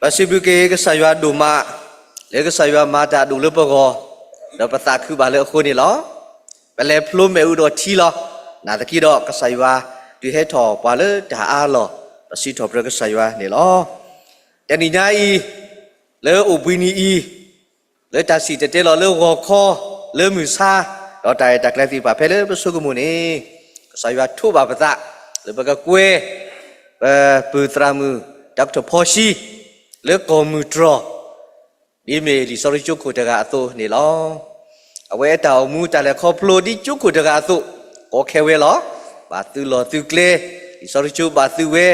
ပစံးဘျုးက့ၤကစၢ်ယွၤဒိၣ်မး, လၢကစၢ်ယွၤမၤတၢ်ဒိၣ်လၢပဂီၢ်, ဒီးပသးခုဘၣ်လၢအဃိန့ၣ်လီၤ. ပလဲၤဖျိမ့ၣ်အူဒီးထံလီၤ. နာ်သက့ဒီးကစၢ်ယွၤဒုးဟဲထီၣ်ပှၤလၢတၢ်အါလီၢ်, ပစံးထီၣ်ပတြၢၤကစၢ်ယွၤန့ၣ်လီၤ. တနံၤညါအံၤ, လၢအိၣ်ဘှံးနံၤအံၤ, လၢတၢ်စံၣ်တဲၤတဲလီၤလၢဂီၤခီ, လၢမုၢ်ဆါ, ဒီးတၢ်ရဲၣ်တၢ်ကျဲၤသ့ၣ်တဖၣ်ဖဲလၢပဆိကမိၣ်န့ၣ်, ကစၢ်ယွၤထိးဘၣ်ပသး, လၢပကကွဲ ပပုၢ်သရၣ်မုၣ် Doctor ဖီၡံ, လၢကီၢ်မုၢ်တြီၢ်, ဒ်မ့ၢ်လံာ်စီဆှံကၠိခိၣ်တဂၤအသိးန့ၣ်လီၤ. အဝဲအတၢ်အိၣ်မူတၢ်လဲၤခီဖျိဒ်ကၠိခိၣ်တဂၤအသိး, ကီခဲဝဲလီၤ. ဘၣ်သုလီၢ်သုကျဲ, လံာ်စီဆှံကၠိဘၣ်သုဝဲ,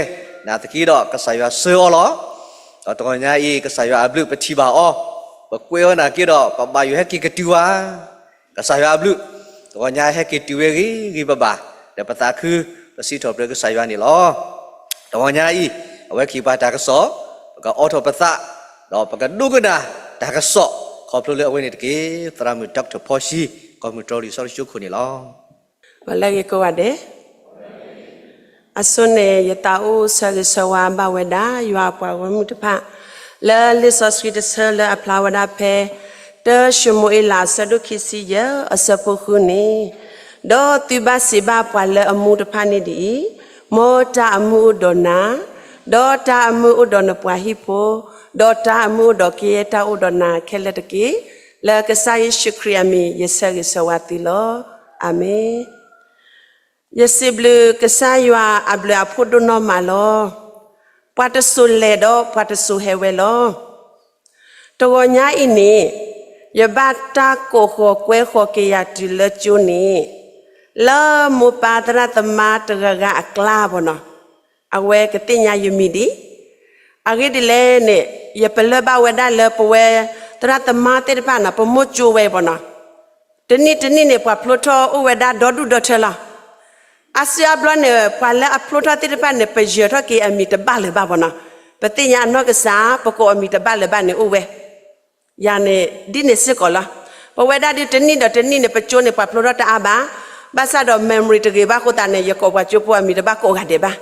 နာ်သက့ဒီးကစၢ်ယွၤဆှၢအီၤလီၤ. ဒီးတဂီၤညါအံၤ ကစၢ်ယွၤအဘျုးပထံၣ်ဘၣ်အီၤ, ပကွဲအီၤနာ်သက့ဒီး ပဘၣ်ယိၣ်ဟဲက့ၤကတုၤဘၣ် ကစၢ်ယွၤအဘျုး, တဂီၤညါဟဲက့ၤတုၤဝဲဂ့ၤဂ့ၤဘၣ်ဘၣ်, ဒီးပသးခု ပစံးထီၣ်ပတြၢၤကစၢ်ယွၤန့ၣ်လီၤ. တဂီၤညါအံၤ, အဝဲကဟ့ၣ်ပှၤတၢ်ကစီၣ်, ပကအိးထီၣ်ပသး, ဒီးပကဒိကနၣ်တၢ်ကစီၣ်, ခီဖျိလၢအဝဲန့ၣ်တက့ၢ်. သရၣ်မုၣ် Doctor ဖီၡံ, ကီၢ်မုၢ်တြီၢ်လံာ်စီဆှံကၠိခိၣ်န့ၣ်လီၤ. ပှၤလၢအဂ့ၤကိးဂၤဒဲး, အဆိန့ၣ် ယသးအိၣ်ဆၢဂ့ၤဆၢဝါဘၣ်ဝဲဒၣ် ယွၤအပှၤဂီၢ်မုၢ်တဖၣ်, လၢလံာ်စီဆှံတဆၢလၢအဖျါဝဲဒၣ်ဖဲ တၢၡမူၤအ့လး အဆၢဒိၣ်ခံဆံယဲၢ် အဆၢဖိဃုန့ၣ်, ဒီးသုဘၣ်စံးဘၣ်ပှၤလၢအမူတဖၣ်န့ၣ်ဒ်အံၤ, မ်တၢ်အမုာ်အိၣ်ဒီးနၤ, ဒီးတၢ်အမုာ်အိၣ်ဒီးနပှၤဟံၣ်ဖိ, ဒီးတၢ်အမုာ်အိၣ်ဒီးကယဲၢ်တၢ်အိၣ်ဒီးနၤခဲလၢာ်တက့ၢ်. လၢကစၢ်ယ့ၣ်ၡူးခရံာ်အမံၤ ယဆၢဂ့ၤဆၢဝါသုလီၤ. အၤမ့ၣ်. ယစံးဘျုးကစၢ်ယွၤအဘျုးအဖှိၣ်ဒိၣ်နီၢ်မးလီၤ. ပှၤတစိၤလဲၤဒီးပှၤတစိၤဟဲဝဲလီၤ. တဂီၤညါအံၤန့ၣ်, ယဘၣ်တၢ်ကိးဃီၤကွဲဃီၤက့ၤယၤတုၤလၢကၠိန့ၣ်, လၢမိၢ်ပၢ်သရၣ်သမါတဂၤဂၤအကျါဘၣ်နီၤ, အဝဲကသ့ၣ်ညါယမံၤဒံး. အဂ့ၢ်ဒ်လဲၣ်န့ၣ်, ယပလၢၢ်ဘၣ်ဝဲဒၣ်လၢပဝဲသရၣ်သမါသ့ၣ်တဖၣ်န့ၣ် ပမိၢ်ကၠိဝဲဘၣ်နီၤ. တနံၣ်တနံၣ်န့ၣ် ပှၤဖျိထီၣ်အိၣ်ဝဲဒၣ်ဒီဒူၣ်ဒီထၢလီၤ. အါစုအါဘျီန့ၣ် ပှၤလၢအဖျိထီၣ်သ့ၣ်တဖၣ်န့ၣ် ပယၢၤထီၣ်က့ၤအမံၤတဘၣ်လၢၤဘၣ်ဘၣ်နီၤ. ပသ့ၣ်ညါအနီၢ်ကစၢ် ပကိးအမံၤတဘၣ်လၢၤဘၣ်န့ၣ်အိၣ်ဝဲ ယၤန့ၣ် ဒ်န့ၣ်စ့ၢ်ကီးလီၤ. ပဝဲဒၣ်ဒုးတနံၣ်ဒီးတနံၣ်န့ၣ် ပကၠိန့ၣ် ပှၤဖျိထီၣ်တအါဘၣ်. ဘၣ်ဆၣ်ဒီး memory တဂ့ၤဘၣ်အဃိသတးန့ၣ် ယကိးပှၤကၠိဖိအမံၤတဘၣ်ကိးဂၤဒဲးဘၣ်.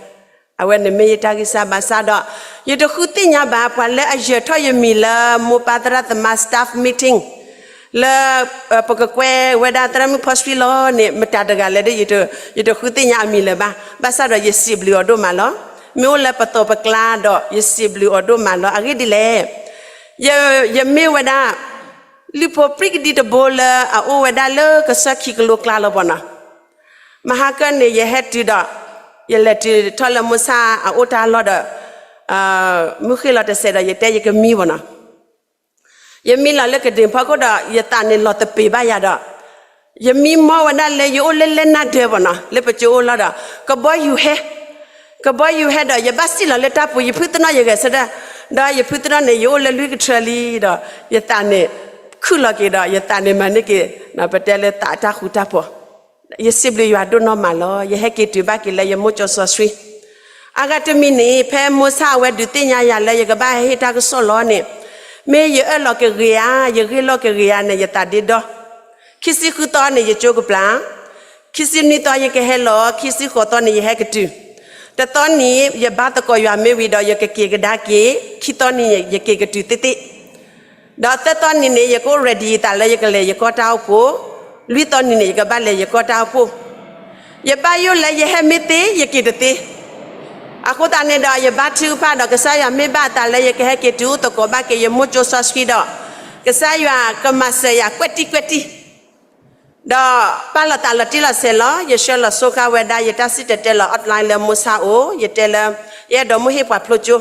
အဝဲန့ၣ်မ့ၢ်ယတၢ်ဂံၢ်စၢ်ဘၣ်ဆၣ်ဒီး ယတဃုသ့ၣ်ညါဘၣ် ပှၤလၢအယၢၤထီၣ်ယမံၤလၢမိၢ်ပၢ်သရၣ်သမါ staff meeting လၢ ပကကွဲဝဲဒၣ်သရၣ်မုၣ်ဖီစံလီၤန့ၣ် မတၤတဂၤလဲၣ်ဒီး ယတဃုသ့ၣ်ညါအမံၤလၢၤဘၣ်. ဘၣ်ဆၣ်ဒီးယစံးဘျုးအီၤဒိၣ်မးလီၤ. မ့ၢ်အိၣ်လၢပသိးပကျါဒီး ယစံးဘျုးအီၤဒိၣ်မးလီၤ. အဂ့ၢ်ဒ်လဲၣ်, ယမ့ၢ်ဝဲဒၣ် လုၢ်ဖိပြံကဒံတဘိလၢအအိၣ်ဝဲဒၣ်လၢကစၢၢ်ခံကလိကျါလီၤဘၣ်နီၤ. မဟါကၢၢ်န့ၣ် ယဟဲတုၤဒီး ယလဲၤတုၤထီၣ်လၢမိၢ်ဆၣ်အအိၣ်တၢ်လီၢ်ဒီး မုၢ်ဃ့ၢ်လီၤတစဲးဒီး ယတဲယကမံဘၣ်နီၤ. ယမံလီၤလၢကဒ့ၣ်ဖီခိၣ်ဒီး ယသးန့ၣ်လီၤသပ့ၤဘၣ်ယၤဒီး ယမံမီၢ်ဝဲဒၣ်လၢယအိၣ်လၢလဲၢ်နၢ်ဒၢးဘၣ်နီၤ လၢပကၠိအိၣ်လီၤဒီး ကဘီယူၤဟဲ ကဘီယူၤဟဲဒီး ယဘၣ်စံၣ်လီၤလၢတၢ်ပူၤ ယဖုသနီၣ်ယဂဲၤဆၢထၢၣ်, ဒီးယဖုသနီၣ်န့ၣ် ယအိၣ်လၢလွံၢ်ကထၢလံဒီး ယသးန့ၣ်ခုၣ်လီၤက့ၤဒီး ယသးန့ၣ်မၤန့ၢ်က့ၤ ပတဲလၢသးအတၢ်ဃူတၢ်ဖိး ယစံးဘျုးယွၤဒိၣ်နီၢ်မးလီၤ. ယဟဲက့ၤတုၤဘၣ်က့ၤလၢယမိၢ်ကၠိစီဆှံ အဂၤတမံၤန့ၣ် ဖဲမိၢ်ဆၣ်အဝဲဒုးသ့ၣ်ညါယၤလၢယကဘၣ်ဟဲဟ့ၣ်တၢ်ကစီၣ်လီၤန့ၣ် မ့ၢ်ယအၢၣ်လီၤကဂ့ၤဧါ ယဂ့ၢ်လီၤကဂ့ၤဧါန့ၣ် ယသးဒ့ဒီ ခံဆံဃုသီန့ၣ် ယကၠိကပျၢ်, ခံဆံနွံသီယကဟဲလီၤ, ခံဆံဃိးသီန့ၣ် ယဟဲကတုၤ, တသီန့ၣ် ယဘါသကိးယွၤမ့ၢ်ဝံၤဒီး ယကက့ၤကဒါက့ၤ, ခံသီန့ၣ် ယက့ၤကတုၤသ့သ့, ဒီးသၢသီန့ၣ်န့ၣ် ယကအိၣ် ready ယသးလၢယကလဲၤယကီၢ်တၢ်အိၣ်ဖှိၣ်, လွံၢ်သီန့ၣ်န့ၣ် ယကဘၣ်လဲၤယကီၢ်တၢ်အိၣ်ဖှိၣ်, ယဘၣ်ယိၣ်လၢယဟဲမ့ၢ်သ့ ယက့ၤတသ့ အဃိသတးန့ၣ်ဒီး ယဘါထုကဖၣ်ဒီး ကစၢ်ယွၤမ့ၢ်ဘၣ်အသးလၢယကဟဲက့ၤတုၤအိၣ်သကိးဘၣ်က့ၤယမိၢ်ကၠိစီဆှံဒီး ကစၢ်ယွၤကမၤစၢၤယၤကွဲးတံၢ်ကွဲးတံၢ်, ဒီးပာ်လီၤသးလီၤတံၢ်လီၤဆဲးလီၤ. ယဆှၢလီၤဆိဃာ်ဝဲဒၣ် ယတၢ်စံၣ်တဲၤတဲလီၤ online လၢမိၢ်ဆၣ်အအိၣ်, ယတဲလၢ ယအဲၣ်ဒိးမိၢ်ဟ့ၣ်ပှၤဖျိ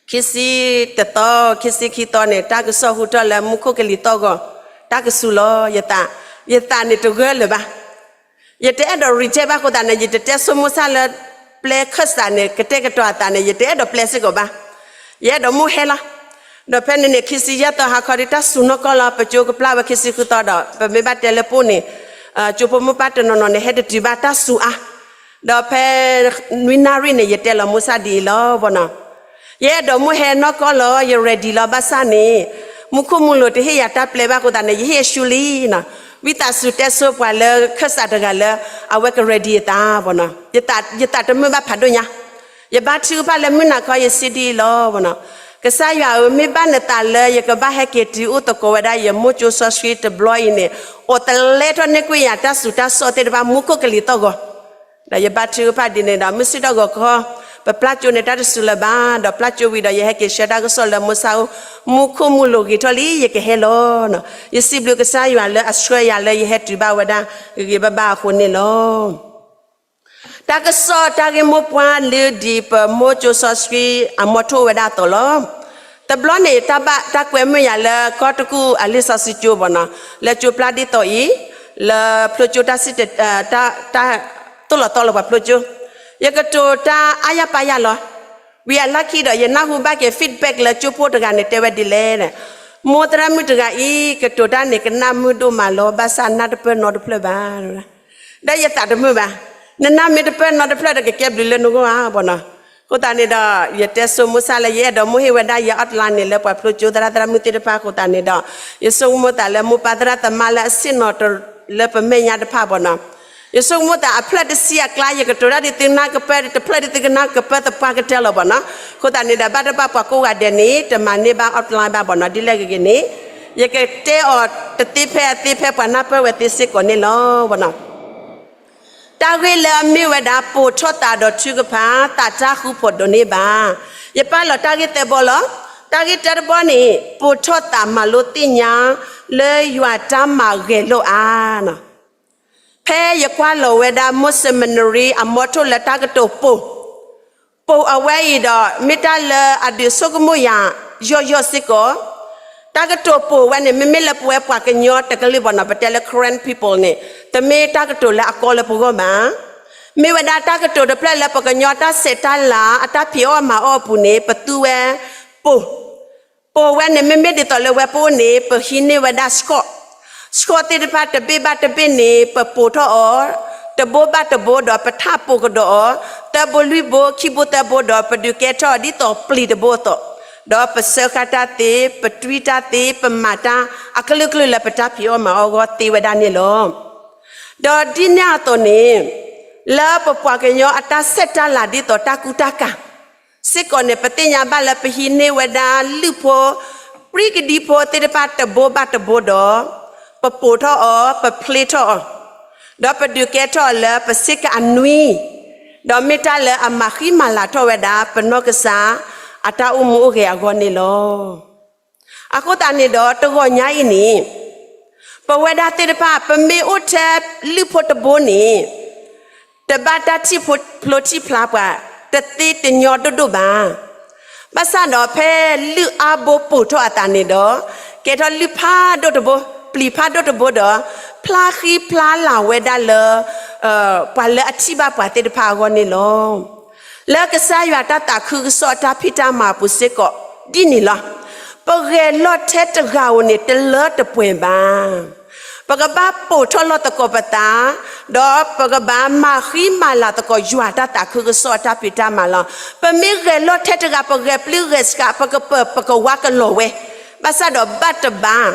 ကၠိ ခံဆံတသီ ခံဆံခံသီန့ၣ် တၢ်ကစီၣ်ဟူထီၣ်လၢမူခိၣ်ကလံၤသီၣ်ဂီၤ, တၢ်ကစူၤလီၤ ယသး, ယသးန့ၣ်တဂၢၢ်လၢၤဘၣ်. ယတအဲၣ်ဒိး reject ဘၣ်အဃိသတးန့ၣ် ယတတဲဆိမိၣ်ဆၣ်လၢ ပျဲခၢၣ်စးန့ၣ် ကတဲာ်ကတီၤအသးန့ၣ် ယတအဲၣ်ဒိးပျဲစ့ၢ်ကီးဘၣ်. ယအဲၣ်ဒိးမိၢ်ဟဲလီၤ. ဒီးဖဲန့ၣ်န့ၣ် ခံဆံယဲၢ်သီဟါခီဒီး တၢ်စူၤနီၢ်ကီၢ်လီၤ. ပကၠိကပျၢ်ဝဲခံဆံဃုသီဒီး ပမ့ၢ်ဘၣ်တဲလၢပှိၢ်န့ၣ် ကၠိဖိမိၢ်ပၢ်တနီၤနီၤန့ၣ် ဟဲတတုၤဘၣ် တၢ်စူၤအါ ဒီးဖဲနွံနၣ်ရံၣ်န့ၣ် ယတဲလီၤမိၢ်ဆၣ်ဒ်အံၤလီၤဘၣ်နီၤ. ယအဲၣ်ဒိးမိၢ်ဟဲနီၢ်ကီၢ်လီၤ, ယ ready လီၤ. ဘၣ်ဆၣ်န့ၣ် မူခိၣ်မူလိၤတဟ့ၣ်ယၤတၢ်ပျဲဘၣ်အဃိသတးန့ၣ် ယဟ့ၣ်အရှူလံနီၤ. ဝံသးစူၤတဲဆိပှၤလၢခၢၣ်စးတဂၤလၢ အဝဲက ready အသးဘၣ်နီၤ. ယသးတမုာ်ဘၣ်ဖးဒိၣ်ညါ. ယဘါထုကဖၣ်လၢမုၢ်နၤခီယစံးဒ်အံၤလီၤဘၣ်နီၤ. ကစၢ်ယွၤဧၢ, မ့ၢ်ဘၣ်နသးလၢယကဘၣ်ဟဲက့ၤတုၤအိၣ်သကိးဝဲဒၣ်ယမိၢ်ကၠိစီဆှံတဘျီအံၤန့ၣ်, အိၣ်တလဲထီၣ်န့ၢ်ကွံာ်ယၤတၢ်စူၤတၢ်စိၣ်သ့ၣ်တဖၣ် မူခိၣ်ကလံၤသီၣ်ဂီၤ, ဒီးယဘါထုကဖၣ်ဒ်န့ၣ်ဒီး မုၢ်ဆ့ၣ်ထီၣ်ဂီၤခီ, ပပျၢ်ကၠိန့ၣ် တၢ်တစူၤလၢၤဘၣ်, ဒီးပျၢ်ကၠိဝံၤဒီး ယဟဲက့ၤဆှၢတၢ်ကစီၣ်လၢမိၢ်ဆါအိၣ်, မူခိၣ်မုၢ်လိာ်ဂ့ၤထီၣ်လံ ယကဟဲလီၤ. ယစံးဘျုးကစၢ်ယွၤလၢအဆှၢယၤလၢယဟဲတုၤဘၣ်ဝဲဒၣ်ဂ့ၤဂ့ၤဘၣ်ဘၣ်အဃိန့ၣ်လီၤ. တၢ်ကစီၣ်တၢ်ဂ့ၢ်မိၢ်ပှၢ်လၢဒ်ပမိၢ်ကၠိစီဆှံ အမီထိၣ်ဝဲဒၣ်အသိးလီၤ. တဘျီန့ၣ် တၢ်ဘၣ်တၢ်ကွဲမုာ်ယၤလၢကီၢ်တကူၣ်အလံာ်စီဆှံကၠိဘၣ်နီၤ, လၢကၠိပျၢ်ဒ်သိးအံၤ, လၢဖျိကၠိတၢ်စံၣ်တဲၤ, တၢ်, တၢ်သိၣ်လီၤသီလီၤပှၤဖျိကၠိ, ယကတိၤတၢ်အါယၢ်ပာ်ယၢ်လီၤ. ဝံၤအလီၢ်ခံဒီး ယနၢ်ဟူဘၣ်က့ၤ feedback လၢကၠိဖိတဂၤန့ၣ် တဲဝဲဒ်လဲၣ်န့ၣ်, မိၢ်သရၣ်မုၣ်တဂၤအံၤ ကတိၤတၢ်န့ၣ် ကနၣ်မုာ်ဒိၣ်မးလီၤ, ဘၣ်ဆၣ်နၢ်တပၢၢ်နီတဖျၢၣ်ဘၣ် ဒီးယသးတမုာ်ဘၣ်, နနၢ်မ့ၢ်တပၢၢ်နီတဖျၢၣ်ဒီး ကကဲဘျုးလၢနဂီၢ်ဧါဘၣ်နီၤ. အဃိသတးန့ၣ်ဒီး ယတဲဆိမိၣ်ဆၣ်လၢ ယအဲၣ်ဒိးမိၢ်ဟ့ၣ်ဝဲဒၣ်ယ outline န့ၣ် လၢပှၤဖျိကၠိသရၣ်သရၣ်မုၣ်သ့ၣ်တဖၣ်အဃိသတးန့ၣ်ဒီး, ယဆိကမိၣ်သးလၢမိၢ်ပၢ်သရၣ်သမါလၢအဆ့ၣ်နီၤတလၢပမဲာ်ညါတဖၣ်ဘၣ်နီၤ, ယဆိကမိၣ်သးအဖျၢၣ်တဆံအကျါ ယကတိၤတၢ်ဒ်သုနၢ်ကပၢၢ် တဖျၢၣ်ဒ်သုကနၢ်ကပၢၢ်သပှၢ်ကတၢၢ်လီၤဘၣ်နီၤ. အဃိသတးန့ၣ်ဒီး ဘၣ်တဘၣ်ပှၤကိးဂၤဒဲးန့ၣ် တမၤန့ၢ်ဘၣ် outline ဘၣ်ဘၣ်နီၤ, ဒ်လဲၣ်ဂ့ၤဂ့ၤန့ၣ်, ယကတဲအီၤတသ့ဖဲအသ့ဖဲပှၤနၢ်ပၢၢ်ဝဲသ့စ့ၢ်ကီးန့ၣ်လီၤဘၣ်နီၤ. တၢ်ဂ့ၢ်လၢအမ့ၢ်ဝဲဒၣ် ပိာ်ထီၣ်သးဒီးထုကဖၣ် သးတၢ်ဃူဖိးဒိးန့ၢ်ဘၣ်. ယပာ်လီၤတၢ်ဂ့ၢ်သၢဘီလီၤ. တၢ်ဂ့ၢ်တၢတဘီန့ၣ် ပိာ်ထီၣ်သးမၤလိသ့ၣ်ညါ လၢယွၤတၢ်မၤဂဲၤလိာ်အါ. ဖဲယကွၢ်လီၤဝဲဒၣ် မိၢ် seminary အမီထိၣ်လၢတၢ်ကတိၤပိာ် ပိာ်အဝဲအံၤဒီး မ့ၢ်တၢ်လၢအဒုးဆိကမိၣ်ယၤ ယီၢ်ယီၢ်စ့ၢ်ကီး, တၢ်ကတိၤပိာ်ဝဲန့ၣ် မ့မ့ၢ်လၢပဝဲပှၤကညီတကလုာ်ဘၣ်နီၤ, ပတဲလၢ Karen people န့ၣ် တမ့ၢ်တၢ်ကတိၤလၢအကီလၢပဂီၢ်ဘၣ်. မ့ၢ်ဝဲဒၣ်တၢ်ကတိၤတဖျၢၣ်လၢပှၤကညီတၢ်ဆဲးတၢ်လၤ အတၢ်ဖံးအီၣ်မၤအီၣ်အပူၤန့ၣ် ပသူဝဲ ပိာ် ပိာ်ဝဲန့ၣ် မ့မ့ၢ်ဒ်သိးလၢဝဲပအိၣ်န့ၣ် ပဟံးန့ၢ်ဝဲဒၣ် စှီၣ်, စှီၣ်သ့ၣ်တဖၣ်တဘ့ၣ်ဘၣ်တဘ့ၣ်န့ၣ် ပပိာ်ထီၣ်အီၤ တဘိဘၣ်တဘိဒီး ပထးပိာ်ကဒီးအီၤ သၢဘိလွံၢ်ဘိ ခံဘိသၢဘိဒီး ပဒုးကဲထီၣ်ဒ်သိးပျံၤတဘိအသိး, ဒီးပစၢဃာ်တၢ်သ့, ပတွံတၢ်သ့, ပမၤတၢ်အကလုာ်ကလုာ်လၢပတၢ်ဖံးအီၣ်မၤအီၣ်အဂီၢ်သ့ဝဲဒၣ်န့ၣ်လီၤ. ဒီးဒ်န့ၣ်အသိးန့ၣ် လၢပပှၤကညီအတၢ်ဆဲးတၢ်လၤဒ်သိးတၢ်ကူတၢ်ကၤ စ့ၢ်ကီးန့ၣ် ပသ့ၣ်ညါဘၣ်လၢပဟံးန့ၢ်ဝဲဒၣ်လုၢ်ဖိ ပြံကဒံဖိသ့ၣ်တဖၣ်တဘိဘၣ်တဘိဒီး ပပိာ်ထီၣ်အီၤ ပဖျ့ထီၣ်အီၤ, ဒီးပဒုးကဲထီၣ်အီၤလၢပဆ့ကၤအနွံ, ဒီးမ့ၢ်တၢ်လၢအမၤဃံမၤလၤထီၣ်ဝဲဒၣ် ပနီၢ်ကစၢ်အတၢ်အိၣ်မူအိၣ်ဂဲၤအဂီၢ်န့ၣ်လီၤ. အဃိသတးန့ၣ်ဒီး တဂီၤညါအံၤန့ၣ် ပဝဲဒၣ်သ့ၣ်တဖၣ် ပမ့ၢ်အိၣ်ထဲလုၢ်ဖိတဘိန့ၣ် တဘၣ်တၢ်ထံၣ်ဖျိထံၣ်ဖျါပှၤ တသ့တညီဒိၣ်ဒိၣ်ဘၣ်. ဘၣ်ဆၣ်ဒီးဖဲလုၢ်အါဘိပိာ်ထီၣ်အသးန့ၣ်ဒီး ကဲထီၣ်လုၢ်ဖးဒိၣ်တဘိ ပျံၤဖးဒိၣ်တဘိဒီး ဖျါဃံဖျါလၤဝဲဒၣ်လၢ ပှၤလၢအထံၣ်ဘၣ်ပှၤသ့ၣ်တဖၣ်အဂီၢ်န့ၣ်လီၤ. လၢကစၢ်ယွၤတၢ်သးခုကစီၣ်အတၢ်ဖံးတၢ်မၤအပူၤစ့ၢ်ကီး ဒ်န့ၣ်လီၤ. ပဂဲၤလိာ်ထဲတဂၤဧိၤန့ၣ် တလၢတပှဲၤဘၣ်. ပကဘၣ်ပိာ်ထီၣ်လိာ်သကိးပသး, ဒီးပကဘၣ်မၤဃံမၤလၤသကိးယွၤတၢ်သးခုကစီၣ်အတၢ်ဖံးတၢ်မၤလီၤ. ပမ့ၢ်ဂဲၤလိာ်ထဲတဂၤ ပဂဲၤပျုၢ်ဂဲၤဆှး ပကပၢၤပကဝါကလီၤဝဲ, ဘၣ်ဆၣ်ဒီးဘၣ်တဘၣ်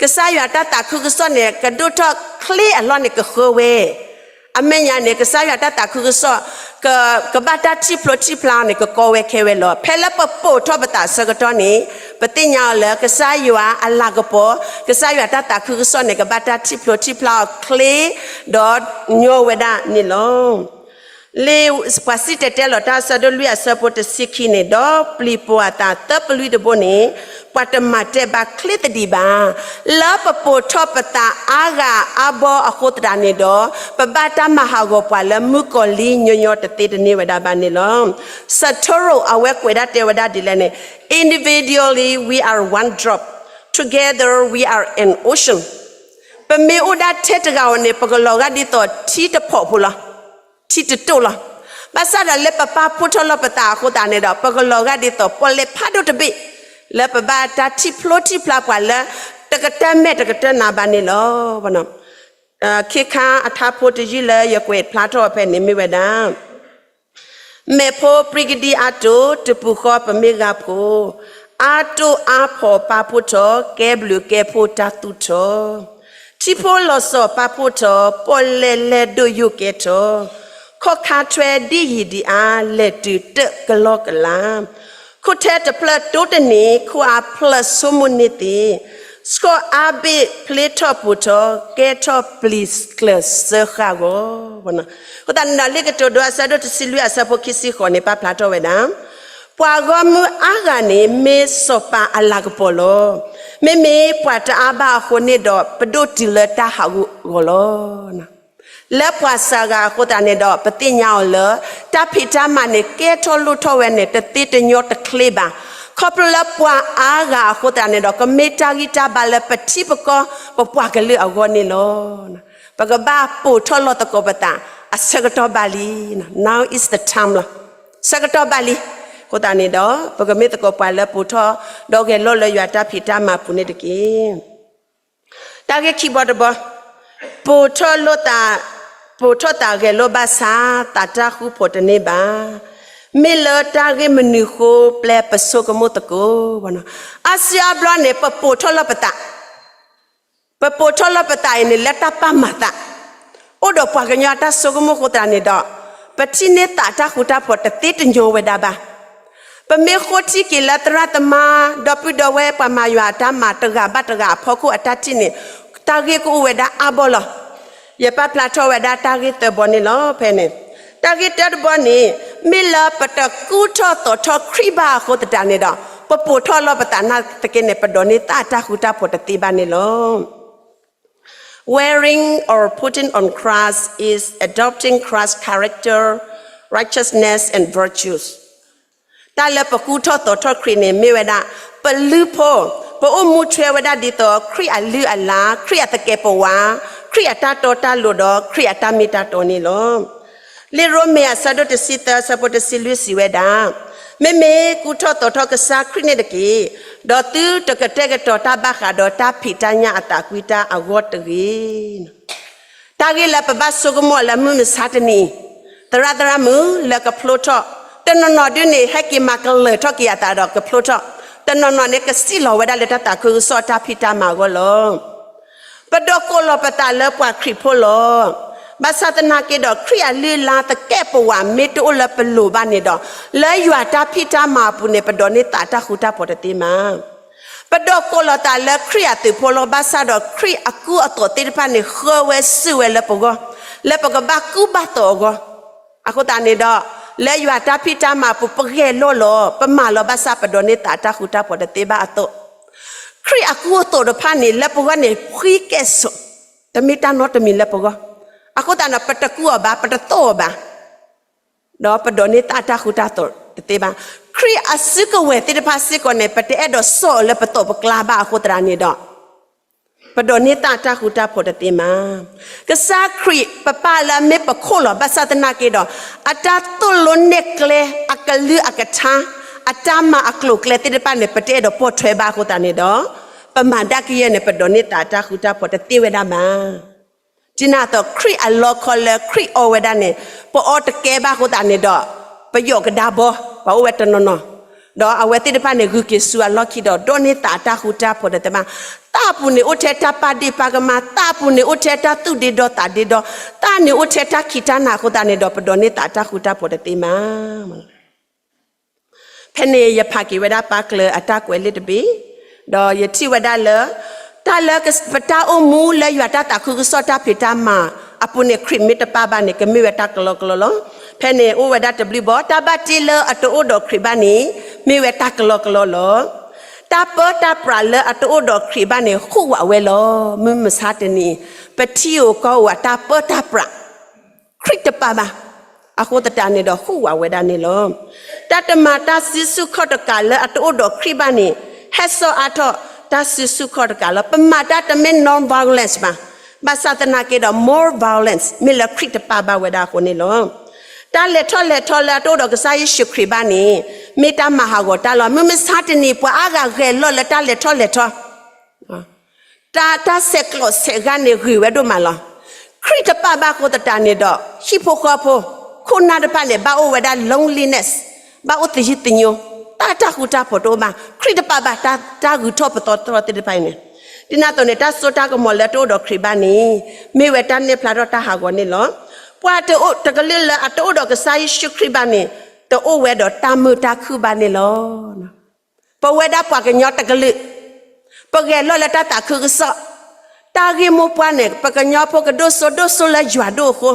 ကစၢ်ယွၤတၢ်သးခုကစီၣ်န့ၣ် ကဒိၣ်ထီၣ်ချ့အလီၢ်န့ၣ် ကဃၢဝဲ အမဲာ်ညါန့ၣ် ကစၢ်ယွၤတၢ်သးခုကစီၣ် ကဘၣ်တၢ်ထံၣ်ဖျိထံၣ်ဖျါအီၤန့ၣ် ကကီဝဲခဲဝဲလီၤ. ဖဲလၢပပိာ်ထီၣ်ပသးအဆၢကတီၢ်န့ၣ် ပသ့ၣ်ညါအီၤလၢကစၢ်ယွၤအလၤကပီၤ ကစၢ်ယွၤတၢ်သးခုကစီၣ်န့ၣ် ကဘၣ်တၢ်ထံၣ်ဖျိထံၣ်ဖျါအီၤချ့ ဒီးညီဝဲဒၣ်န့ၣ်လီၤ. လံာ်ပှၤစံၣ်တဲၤတဲလီၤတၢ်အဆၢဒိၣ်လွံၢ်အဆၢဖိတဆံခံန့ၣ် ဒီးပျံၤပိာ်အသးသၢပလွံၢ်တဘိန့ၣ် ပှၤတမၤတဲဘၣ်ချ့သဒံးဘၣ်. လၢပပိာ်ထီၣ်ပသးအါဂၤအါဘီအဃိသတးန့ၣ်ဒီး ပဘၣ်တၢ်မၤဟးဂီၤပှၤလၢမုၣ်ကီၤလံၤညီညီတသ့တန့ၢ်ဝဲဒၣ်ဘၣ်န့ၣ်လီၤ. စထိရိၤအဝဲကွဲးဒၣ်တဲဝဲဒၣ်ဒ်လဲၣ်န့ၣ် Individually we are one drop, together we are an ocean. ပမ့ၢ်အိၣ်ဒၣ်ထဲတဂၤဧိၤန့ၣ် ပကလီၤဂာ်ဒ်သိးထံတဖီၣ်ဖိလီၤ. ထံတတိၢ်လီၤ. ဘၣ်ဆၣ်ဒီးလၢပပာ်ဖှိၣ်ထီၣ်လိာ်ပသးအဃိသတးန့ၣ်ဒီး ပကလီၤဂာ်ဒ်သိးပီၣ်လဲၣ်ဖးဒိၣ်တဘ့ၣ် လၢပဘၣ်တၢ်ထံၣ်ဖျိထံၣ်ဖျါပှၤလၢ တကတၢၢ်မဲာ်တကတၢၢ်နါဘၣ်န့ၣ်လီၤ. ခ့ခါအထါဖိတယုၢ်လၢယကွဲးဖျါထီၣ်အီၤဖဲန့ၣ်မ့ၢ်ဝဲဒၣ် မဲာ်ဖိပြံကဒံအါတိၢ် တပူၤဃီပမ့ၢ်ဂၤဖိ, အါတိၢ်အါဖီၣ်ပာ်ဖှိၣ်ထီၣ် ကဲဘျုးကဲဖှိၣ်တၢ်သူၣ်ထီၣ်, ထံဖိလီၤစီၤပာ်ဖှိၣ်ထီၣ် ပီၣ်လဲၣ်လဲၣ်ဒိၣ်ယိာ်ကဲထီၣ်, ခီၣ်ခါထွဲဒ်ယံၤဒံးအါ လဲၤတုၤတၢၢ်ကလီကလါ, ခ ထိၣ်ထဲတဖျၢၣ်တိတနံၤ ခိၣ်အါဖျၢၣ်ဆိကမိၣ်န့ၢ်သ့, ဆှီအါဘ့ၣ်ဖျ့ထီၣ်ပိာ်ထီၣ် ကဲထီၣ်ပျံၤကျၢၤစၢဃာ်အဂီၢ်. အဃိသတးန့ၣ်ဒီး လံာ်ကတိၤဒိအဆၢဒိၣ်တဆံလွံၢ်အဆၢဖိခံဆံဃိးန့ၣ် ပာ်ဖျါထီၣ်ဝဲဒၣ်, ပှၤဂီၢ်မုၢ်အါဂၤန့ၣ် မ့ၢ်စီၤပၤအလၤကပီၤလီၤ. မ့မ့ၢ်ပှၤတအါဘၣ်အဃိန့ၣ်ဒီး ပဒိၣ်တုၤလၢတၢ်ဟးဂီၤလီၤ. လၢပှၤစှၤဂၤအဃိသတးန့ၣ်ဒီး ပသ့ၣ်ညါအီၤလၢ တၢ်ဖံးတၢ်မၤန့ၣ် ကဲထီၣ်လိၣ်ထီၣ်ဝဲန့ၣ် တသ့တညီတချ့ဘၣ်. ခီဖျိလၢပှၤအါဂၤအဃိသတးန့ၣ်ဒီး ကမ့ၢ်တၢ်ဂံၢ်တၢ်ဘါလၢပထံပကီၢ် ပပှၤကလုာ်အဂီၢ်န့ၣ်လီၤ. ပကဘၣ်ပိာ်ထီၣ်လီၤသကိးပသး အဆၢကတီၢ်ဘၣ်လံ. Now is the time လီၤ. ဆၢကတီၢ်ဘၣ်လံ. အဃိသတးန့ၣ်ဒီး ပကမ့ၢ်သကိးပှၤလၢပိာ်ထီၣ် ဒီးဂဲၤလိာ်လၢယွၤတၢ်ဖံးတၢ်မၤပူၤန့ၣ်တက့ၢ်. တၢ်ဂ့ၢ်ခံဘီတဘီ, ပိာ်ထီၣ်လိာ်သး, ပိာ်ထီၣ်သးဂဲၤလိာ်ဘၣ်ဆၣ် သးတၢ်ဃူဖိးတန့ၢ်ဘၣ်. မ့ၢ်လၢတၢ်ဂ့ၢ်မနုၤဃိပျဲပဆိကမိၣ်သကိး. အါစုအါဘျီန့ၣ် ပပိာ်ထီၣ်လီၤပသး ပပိာ်ထီၣ်လီၤပသးအံၤန့ၣ် လၢတၢ်ပာ်မၤသး, အိၣ်ဒီးပှၤကညီအတၢ်ဆိကမိၣ်အဃိသတးန့ၣ်ဒီး ပထံၣ်န့ၢ်သးတၢ်ဃူတၢ်ဖိးတသ့တညီဝဲဒၣ်ဘၣ်. ပမ့ၢ်ဃိထံက့ၤလၢသရၣ်သမါ ဒီပုၢ်ဒီဝဲၢ်ပှၤမၤယွၤအတၢ်မၤ တဂၤဘၣ်တဂၤအဖီခိၣ်အတၢ်ထံၣ်န့ၣ် တၢ်ဂ့ၢ်ကအိၣ်ဝဲဒၣ်အါဘီလီၤ. ယပာ်ဖျါထီၣ်ဝဲဒၣ်တၢ်ဂ့ၢ်သၢဘီန့ၣ်လီၤ. ဖဲန့ၣ် တၢ်ဂ့ၢ်တၢတဘီန့ၣ် မ့ၢ်လၢပတကူၣ်ထီၣ်သီထီၣ်ခရံာ်ဘၣ်အဃိသတးန့ၣ်ဒီး ပပိာ်ထီၣ်လီၤပသးနာ်သက့န့ၣ် ပဒိးန့ၢ်သးတၢ်ဃူတၢ်ဖိးတသ့ဘၣ်န့ၣ်လီၤ. Wearing or putting on Christ is adopting Christ's character, righteousness and virtues. တၢ်လၢပကူၣ်ထီၣ်သီထီၣ်ခရံာ်န့ၣ် မ့ၢ်ဝဲဒၣ် ပလုၢ်ဖိ, ပအိၣ်မူထွဲဝဲဒၣ်ဒ်သိးခရံာ်အလုၢ်အလၢ်, ခရံာ်အသကဲးပဝး, ခရံာ်အတၢ်တီတၢ်လိၤဒီးခရံာ်အတၢ်မ့ၢ်တၢ်တီန့ၣ်လီၤ. လံာ်ရိမ့ၤအဆၢဒိၣ်တဆံသၢအဆၢဖိတဆံလွံၢ်စံးဝဲဒၣ်, မ့မ့ၢ်ကူၣ်ထီၣ်သီထီၣ်ကစၢ်ခရံာ်န့ၣ်တက့ၢ်, ဒီးသုတကတဲာ်ကတီၤတၢ်ဘၣ်ဃးဒီးတၢ်ဖံးတၢ်ညၣ်အသးကွံတၢ်အဂီၢ်တဂ့ၤ. တၢ်ဂ့ၢ်လၢပဘၣ်ဆိကမိၣ်အီၤလၢမုၢ်မဆါတနံၤ, သရၣ်သရၣ်မုၣ်လၢကဖျိထီၣ်, တနီၤနီၤဒုန့ၣ် ဟဲက့ၤမၤကလၢာ်ထီၣ်က့ၤအသးဒီးကဖျိထီၣ်, တနီၤနီၤန့ၣ် ကစံၣ်လီၤဝဲဒၣ်လၢတၢ်သးခုကစီၣ်တၢ်ဖံးတၢ်မၤအဂီၢ်လီၤ. ပဒိးကိးလီၤပသးလၢပှၤခရံာ်ဖိလီၤ. ဘၣ်ဆၣ်သနာ်က့ဒီး ခရံာ်အလုၢ်အလၢ်သကဲးပဝးမ့ၢ်တအိၣ်လၢပလိၤဘၣ်န့ၣ်ဒီး လၢယွၤတၢ်ဖံးတၢ်မၤအပူၤန့ၣ် ပဒိးန့ၢ်သးတၢ်ဃူတၢ်ဖိးတသ့မး. ပဒိးကိးလီၤသးလၢခရံာ်အသုးဖိလီၤ. ဘၣ်ဆၣ်ဒီးခရံာ်အကူအသိးသ့ၣ်တဖၣ်န့ၣ် ဃၢဝဲစုာ်ဝဲလၢပဂီၢ်, လၢပကဘၣ်ကူၣ်ဘၣ်သိးအဂီၢ်. အဃိသတးန့ၣ်ဒီး လၢယွၤတၢ်ဖံးတၢ်မၤအပူၤ ပဂဲၤလိာ်လီၤ, ပမၤလီၤဘၣ်ဆၣ် ပဒိးန့ၢ်သးတၢ်ဃူတၢ်ဖိးတသ့ဘၣ်အသိး, ခရံာ်အကူအသိးတဖၣ်န့ၣ် လၢပဂီၢ်န့ၣ် ဖှံကဲၣ်ဆိး, တမ့ၢ်တၢ်နီတမံၤလၢပဂီၢ်. အဃိသတးဒီး ပတကူအီၤဘၣ်, ပတသိးအီၤဘၣ် ဒီးပဒိးန့ၢ်သးတၢ်ဃူတၢ်ဖိးတသ့ဘၣ်. ခရံာ်အစုကဝဲၤသ့ၣ်တဖၣ်စ့ၢ်ကီးန့ၣ် ပတအဲၣ်ဒိးစိာ်အီၤလၢပသိးပကျါဘၣ်အဃိသတးန့ၣ်ဒီး ပဒိးန့ၢ်သးတၢ်ဃူတၢ်ဖိးတသ့မး. ကစၢ်ခရံာ်ပပၢ်လၢအမ့ၢ်ပခိၣ်လီၤ. ဘၣ်ဆၣ်သနာ်က့ဒီး အတၢ်သိၣ်လိနဲၣ်ကျဲ အကလုၢ်အကထါ အတၢ်မၤအကျိၤအကျဲသ့ၣ်တဖၣ်န့ၣ် ပတအဲၣ်ဒိးပိာ်ထွဲဘၣ်အဃိသတးန့ၣ်ဒီး ပမၤဒၣ်ကယဲၢ်န့ၣ် ပဒိးန့ၢ်သးတၢ်ဃူတၢ်ဖိးတသ့ဝဲဒၣ်ဘၣ်. ဒ်န့ၣ်အသိး ခရံာ်အလီခီလၢခရံာ်အီဝဲဒၣ်န့ၣ် ပအီတကဲဘၣ်အဃိသတးန့ၣ်ဒီး ပယီၢ်ကဒါဘီ ပှၤအိၣ်ဝဲတနီၤနီၤ, ဒီးအဝဲသ့ၣ်တဖၣ်န့ၣ် ဂုာ်က့ၤဆူအလီၢ်ခံဒီး ဒိးန့ၢ်သးတၢ်ဃူတၢ်ဖိးတသ့ဘၣ်. သးအပူၤန့ၣ်အိၣ်ထဲတၢ်ပာ်ဒ့ၣ်ပာ်ကမၣ်, သးအပူၤန့ၣ်အိၣ်ထဲတၢ်သူၣ်ဒ့ဒီသးဒ့ဒီ, သးန့ၣ်အိၣ်ထဲတၢ်ခံးတၢ်နၤအဃိသတးန့ၣ်ဒီး ပဒိးန့ၢ်သးတၢ်ဃူတၢ်ဖိးတသ့မး. ဖဲန့ၣ်ယဖးက့ၤဝဲဒၣ်ပၢ်ကျၢၤအတၢ်ကွဲးလံာ်တဘ့ၣ်, ဒီးယထံၣ်ဝဲဒၣ်လၢ တၢ်လၢပတၢ်အိၣ်မူလၢယွၤတၢ်သးခုကစီၣ်တၢ်ဖံးတၢ်မၤအပူၤန့ၣ် ခရံာ်မ့ၢ်တပၢ်ဘၣ်န့ၣ် ကမ့ၢ်ဝဲတၢ်ကလီကလီလီၤ. ဖဲန့ၣ်အိၣ်ဝဲဒၣ်တဘျုးဘီ, တၢ်ဘၣ်တ့လၢအတအိၣ်ဒီးခရံာ်ဘၣ်န့ၣ် မ့ၢ်ဝဲတၢ်ကလီကလီလီၤ. တၢ်ပၢတၢ်ပြးလၢအတအိၣ်ဒီးခရံာ်ဘၣ်န့ၣ် ဟူးဝးဝဲလီၤ. မုၢ်မဆါတနံၤ ပထံဧိၤကီၢ်ဧိၤအတၢ်ပၢတၢ်ပြး ခရံာ်တပၢ်ဘၣ်. အဃိသတးန့ၣ်ဒီး ဟူးဝးဝဲဒၣ်န့ၣ်လီၤ. တၢ်တမၤတၢ်စုဆူၣ်ခီၣ်တကးလၢအတအိၣ်ဒီးခရံာ်ဘၣ်န့ၣ် ဟဲစိာ်အါထီၣ်တၢ်စုဆူၣ်ခီၣ်တကးလီၤ. ပမၤတၢ်တမ့ၢ် non-violence ဘၣ်. ဘၣ်ဆၣ်သနာ်က့ဒီး more violence မ့ၢ်လၢခရံာ်တပၢ်ဘၣ်ဝဲဒၣ်အဃိန့ၣ်လီၤ. တၢ်လဲၤထီၣ်လဲၤထီလၢအတအိၣ်ဒီးကစၢ်ယ့ၣ်ၡူးခရံာ်ဘၣ်န့ၣ် မ့ၢ်တၢ်မၤဟးဂီၤတၢ်လီၤ. မုၢ်မဆါတနံၤ ပှၤအါဂၤဂဲၤလိာ်လၢတၢ်လဲၤထီၣ်လဲၤထီ တၢ် တၢ်ဆဲးကျိးဆဲးဂါန့ၣ်ဂ့ၤဝဲဒိၣ်မးလီၤ. ခရံာ်တပၢ်ဘၣ်အဃိသတးန့ၣ်ဒီး ဟံၣ်ဖိဃီဖိ ခိၣ်နၢ်တဖၣ်န့ၣ် ဘၣ်အိၣ်ဝဲဒၣ် loneliness, ဘၣ်အိၣ်သယုၢ်သညိ, တၢ် တၢ်ဃူတၢ်ဖိးတအိၣ်ဘၣ်. ခရံာ်တပၢ်ဘၣ် တၢ် တၢ်ဂုၤထီၣ်ပသီထီၣ်သ့ၣ်တဖၣ်အံၤန့ၣ်, ဒ်န့ၣ်အသိးန့ၣ် တၢ်စိတၢ်ကမီၤလၢတအိၣ်ဒီးခရံာ်ဘၣ်န့ၣ် မ့ၢ်ဝဲတၢ်နဲၣ်ဖျါထီၣ်တၢ်ဟးဂီၤန့ၣ်လီၤ. ပှၤတအိၣ်တကလုာ်လၢအတအိၣ်ဒီးကစၢ်ယ့ၣ်ၡူးခရံာ်ဘၣ်န့ၣ် တအိၣ်ဝဲဒီးတၢ်မုာ်တၢ်ခုၣ်ဘၣ်န့ၣ်လီၤ. ပဝဲဒၣ်ပှၤကညီတကလုာ် ပဂဲၤလီၤလၢတၢ်သးခုကစီၣ်, တၢ်ဂ့ၢ်မိၢ်ပှၢ်န့ၣ် ပကညီဖိကဒိၣ်စိဒိၣ်စိလၢယွၤဒိၣ်အဃိ,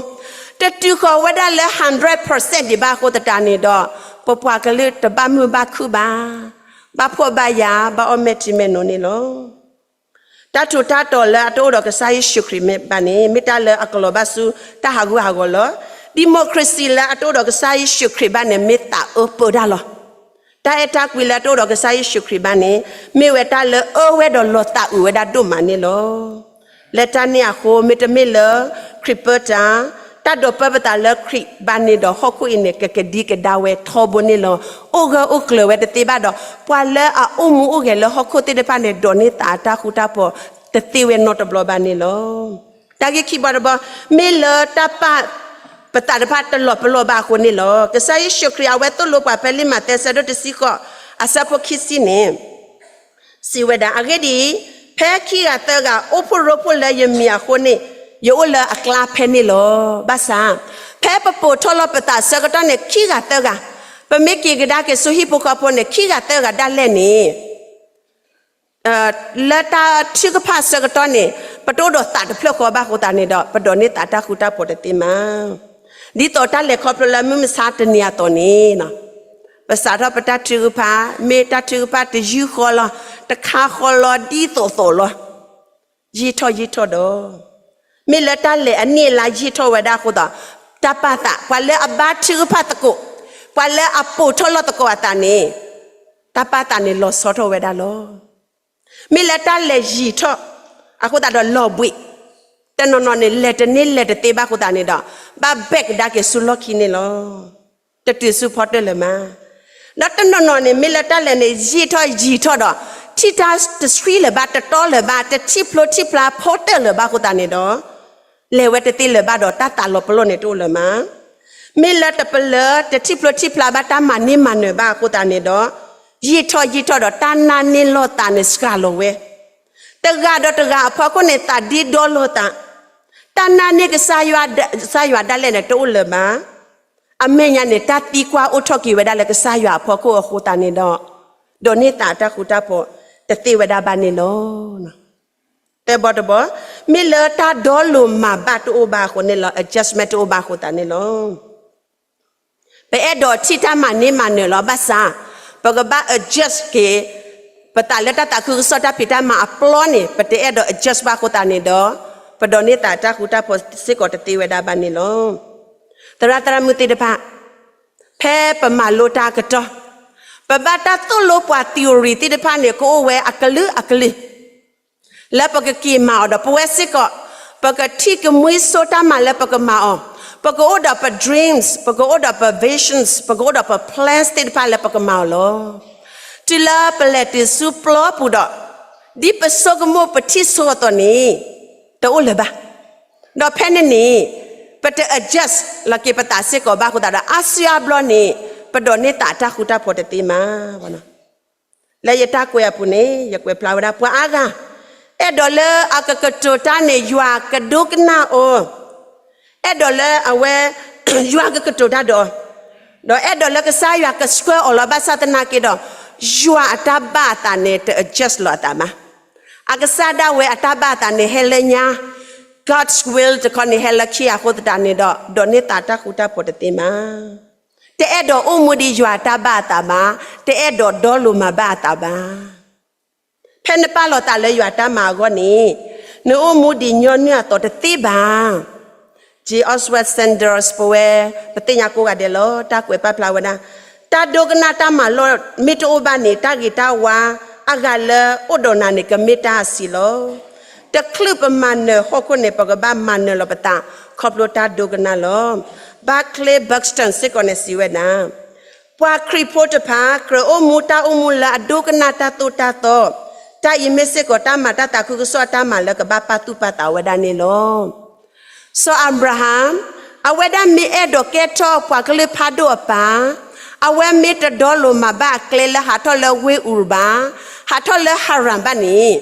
တတုၤဃီၤဝဲဒၣ်လၢ hundred percent ဒံးဘၣ်အဃိသတးန့ၣ်ဒီး, ပပှၤကလုာ်တဘၣ်မုာ်ဘၣ်ခုၣ်ဘၣ်, ဘၣ်ဖှီၣ်ဘၣ်ယာ် ဘၣ်အီၣ်မဲာ်ထံမဲာ်နိန့ၣ်လီၤ. တၢ်ထူးတၢ်တီၤလၢအတအိၣ်ဒီးကစၢ်ယ့ၣ်ၡူးခရံာ်ဘၣ်န့ၣ် မ့ၢ်တၢ်လၢအကလီၤဘၣ်ဆူတၢ်ဟးဂူာ်ဟးဂီၤလီၤ. democracy လၢအတအိၣ်ဒီးကစၢ်ယ့ၣ်ၡူးခရံာ်ဘၣ်န့ၣ် မ့ၢ်သးအၢပၢတၢ်လီၤ. တၢ်အဲၣ်တၢ်ကွံလၢအတအိၣ်ဒီးကစၢ်ယ့ၣ်ၡူးခရံာ်ဘၣ်န့ၣ် မ့ၢ်ဝဲတၢ်လၢအၢဝဲဒီးလီၤသးအုးဝဲဒၣ်ဒိၣ်မးန့ၣ်လီၤ. လၢတၢ်န့ၣ်အဃိ မ့တမ့ၢ်လၢခရံာ်ပၢတၢ်, တၢ်ဒိးပၢပသးလၢခရံာ်ဘၣ်န့ၣ်ဒီး ဟီၣ်ခိၣ်အံၤန့ၣ် ကကဒံကဒါဝဲထီဘိန့ၣ်လီၤ. အိၣ်ဂၢၢ်အိၣ်ကျၢၤဝဲတသ့ဘၣ်ဒီး ပှၤလၢအအိၣ်မူအိၣ်ဂဲၤလၢဟီၣ်ခိၣ်သ့ၣ်တဖၣ်န့ၣ် ဒိးန့ၢ်သးအတၢ်ဃူတၢ်ဖိးတသ့ဝဲနီတဘျီဘၣ်န့ၣ်လီၤ. တၢ်ဂ့ၢ်ခံဘီတဘီ မ့ၢ်လၢတၢ်ပာ်ပသးတဖၣ်တလီၤပလိာ်ဘၣ်အဃိန့ၣ်လီၤ. ကစၢ်ယ့ၣ်ၡူးခရံာ်အဝဲသိၣ်လိပှၤဖဲလံာ်မးသဲဆၢဒိၣ်တဆံဃိး အဆၢဖိခံဆံန့ၣ် စံးဝဲဒၣ်, အဂ့ၢ်ဒ်အံၤ, ဖဲခံဂၤသၢဂၤအိၣ်ဖှိၣ်ရိဖှိၣ်လၢယမံၤအဃိန့ၣ်, ယအိၣ်လၢအကျါဖဲန့ၣ်လီၤ. ဘၣ်ဆၣ်, ဖဲပပိာ်ထီၣ်လီၤပသးဆၢကတီၢ်န့ၣ် ခံဂၤသၢဂၤ, ပမ့ၢ်က့ၤကဒါက့ၤဆူဟံၣ်ဖိဃီဖိန့ၣ် ခံဂၤသၢဂၤဒၣ်လဲာ်န့ၣ် လၢတၢ်ထုကဖၣ်ဆၢကတီၢ်န့ၣ် ပတအိၣ်ဒီးသးတဖျၢၣ်ဃီဘၣ်အဃိသတးန့ၣ်ဒီး ပဒိးန့ၢ်သးတၢ်ဃူတၢ်ဖိးတသ့မး. ဒ်သိးတၢ်လဲၤခီဖျိလၢမုၢ်မဆါတနံၤအသိးန့ၣ်, ပစးထီၣ်ပတၢ်ထုကဖၣ်, မ့ၢ်တၢ်ထုကဖၣ်တယုၢ်ဃီလီၤ, တခါဃီလီၤ, ဒ်သိးသိးလီၤ. ယံာ်ထီၣ်ယံာ်ထီၣ်ဒီး, မ့ၢ်လၢတၢ်လဲၤအနံၣ်အလါယံာ်ထီၣ်ဝဲဒၣ်အဃိသတး, တၢ်ပာ်သး, ပှၤလၢအဘါထုကဖၣ်သကိး, ပှၤလၢအပိာ်ထီၣ်လီၤသကိးအသးန့ၣ်, တၢ်ပာ်သးန့ၣ်လီၤဆီထီၣ်ဝဲဒၣ်လီၤ. မ့ၢ်လၢတၢ်လဲၤယံာ်ထီၣ်အဃိသတးဒီးလီၤဘှံး, တနီၤနီၤန့ၣ် လဲၤတန့ၢ်လဲၤတသ့ဘၣ်အဃိသတးန့ၣ်ဒီး, ဘၣ်ဘဲၣ်ကဒါက့ၤဆူလီၢ်ခံန့ၣ်လီၤ. တတုၤဆူဖီတၢၣ်လၢၤမး. ဒီးတနီၤနီၤန့ၣ် မ့ၢ်လၢတၢ်လဲၤန့ၣ် ယံာ်ထီၣ်ယံာ်ထီၣ်ဒီး, ထံၣ်တၢ်တဆှံလၢၤဘၣ်, တတီလၢၤဘၣ်, တထံၣ်ဖျိထံၣ်ဖျါဖီတၢၣ်လၢၤဘၣ်အဃိသတးန့ၣ်ဒီး, လဲၤဝဲတသ့လၢၤဘၣ်ဒီး တၢ်သးလီၤပလိာ်န့ၣ်တအိၣ်လၢၤမး. မ့ၢ်လၢတပလၢတထံၣ်ဖျိထံၣ်ဖျါဘၣ်တၢ်မၤန့ၢ်မၤနၢၤဘၣ်အဃိသတးန့ၣ်ဒီး, ယံာ်ထီၣ်ယံာ်ထီၣ်ဒီးတၢ်နာ်န့ၢ်လီၤသးန့ၣ်စှၤလီၤဝဲ. တဂၤဒီးတဂၤအဖီခိၣ်န့ၣ် သးဒ့ဒီလိာ်သး, တၢ်နာ်န့ၢ်ကစၢ်ယွၤ, ကစၢ်ယွၤဒၣ်လဲာ်န့ၣ်တအိၣ်လၢၤဘၣ်. အမဲာ်ညါန့ၣ် တၢ်သံကွၢ်အိၣ်ထီၣ်က့ၤဝဲဒၣ်လၢကစၢ်ယွၤအဖီခိၣ်အဃိသတးန့ၣ်ဒီး, ဒိးန့ၢ်သးတၢ်ဃူတၢ်ဖိးတသ့ဝဲဒၣ်ဘၣ်န့ၣ်လီၤ. သၢဘီတဘီ, မ့ၢ်လၢတၢ်ဒီလိာ်မၤဘၣ်တအိၣ်ဘၣ်အဃိန့ၣ်လီၤ, adjustment တအိၣ်ဘၣ်အဃိသတးန့ၣ်လီၤ. ပအဲၣ်ဒိးထံၣ်တၢ်မၤန့ၢ်မၤနၢၤလီၤ, ဘၣ်ဆၣ်, ပကဘၣ် adjust က့ၤ ပသးလၢတၢ်သးခုကစီၣ်တၢ်ဖံးတၢ်မၤအပျီန့ၣ် ပတအဲၣ်ဒိး adjust ဘၣ်အဃိသတးန့ၣ်ဒီး, ပဒိးန့ၢ်သးတၢ်ဃူတၢ်ဖိးစ့ၢ်ကီးတသ့ဝဲဒၣ်ဘၣ်န့ၣ်လီၤ. သရၣ်သရၣ်မုၣ်သ့ၣ်တဖၣ်, ဖဲပမၤလိတၢ်အကတီၢ်, ပဘၣ်တၢ်သိၣ်လိပှၤ theory သ့ၣ်တဖၣ်န့ၣ် ကအိၣ်ဝဲအကလုာ်အကလုာ် လၢပကက့ၤမၤအီၤဒီး ပဝဲစ့ၢ်ကီး, ပကထံၣ်ကမှံစိတၢ်မၤလၢပကမၤအီၤ, ပကအိၣ်ဒီးပ dreams, ပကအိၣ်ဒီးပ visions, ပကအိၣ်ဒီးပ plans သ့ၣ်တဖၣ်လၢပကမၤအီၤလီၤ. တုၤလၢပလဲၤတုၤဆူပျီပူၤဒီး, ဒ်ပဆိကမိၣ်ပထံၣ်ဆိအသိးန့ၣ်, တအိၣ်လၢၤဘၣ်. ဒီးဖဲန့ၣ်န့ၣ်, ပတ adjust လီၤက့ၤပသးစ့ၢ်ကီးဘၣ်အဃိသတးဒီး အါစုအါဘျီန့ၣ်, ပဒိးန့ၢ်သးတၢ်ဃူတၢ်ဖိးတသ့မး လၢယတၢ်ကွဲးအပူၤန့ၣ် ယကွဲးဖျါဝဲဒၣ် ပှၤအါဂၤ အဲၣ်ဒိးလၢအကကတိၤတၢ်န့ၣ် ယွၤကဒိကနၣ်အီၤ, အဲၣ်ဒိးလၢအဝဲ ယွၤကကတိၤတၢ်ဒီးအီၤ, ဒီးအဲၣ်ဒိးလၢကစၢ်ယွၤကဆှၢအီၤလီၤ. ဘၣ်ဆၣ်သနာ်က့ဒီး ယွၤအတၢ်ဘၣ်အသးန့ၣ် တ adjust လီၤအသးဘၣ်. အကစၢ်ဒၣ်ဝဲအတၢ်ဘၣ်အသးန့ၣ် ဟဲလၢညါ, God's will တခီန့ၣ် ဟဲလၢခံအဃိသတးန့ၣ်ဒီး ဒိးန့ၢ်သးတၢ်ဃူတၢ်ဖိးတသ့မး တအဲၣ်ဒိးအိၣ်မူဒ်ယွၤအတၢ်ဘၣ်အသးဘၣ်, တအဲၣ်ဒိးဒီလိာ်မၤဘၣ်အသးဘၣ်. ဖဲနပာ်လီၤသးလၢယွၤတၢ်မၤအဂီၢ်န့ၣ်, နအိၣ်မူဒံးညီနုၢ်အသိးတသ့ဘၣ်. J Oswald Sanders ပဝဲ ပသ့ၣ်ညါကိးဂၤဒဲးလီၤ. တၢ်ကွဲးပာ်ဖျါဝဲဒၣ်, တၢ်ဒိကနၣ်တၢ်မၤလိာ်မ့ၢ်တအိၣ်ဘၣ်န့ၣ် တၢ်ဂ့ၤတၢ်ဝါအဂၤလၢအိၣ်ဒီးနၤန့ၣ် ကမ့ၢ်တၢ်အဆံးလီၤ. တချုးပမၤနၢၤဟီၣ်ခိၣ်န့ၣ် ပကဘၣ်မၤနၢၤလီၤပသး ခီဖျိတၢ်ဒိကနၣ်လီၤ. Barclay Buxton စ့ၢ်ကီးန့ၣ်စံးဝဲဒၣ်, ပှၤခရံာ်ဖိတဖၣ် ကြၢးအိၣ်မူတၢ်အိၣ်မူလၢအဒိကနၣ်တၢ်သိၣ်တၢ်သီ, တၢ်အံၤမ့ၢ်စ့ၢ်ကီးတၢ်မၤတၢ်သးခုကစီၣ်အတၢ်မၤလၢကဘၣ်ပာ်သူၣ်ပာ်သးဝဲဒၣ်န့ၣ်လီၤ. စီၤအၤဘြၤဟၣ်, အဝဲဒၣ်မ့ၢ်အဲၣ်ဒိးကဲထီၣ်ပှၤကလုာ်ဖးဒိၣ်အပၢ်, အဝဲမ့ၢ်တဒီလိာ်မၤဘၣ်အကျဲလၢဟးထီၣ်လၢဝ့ၢ်အူၣ်ဘၣ်, ဟးထီၣ်လၢဟၤရၣ်ဘၣ်န့ၣ်,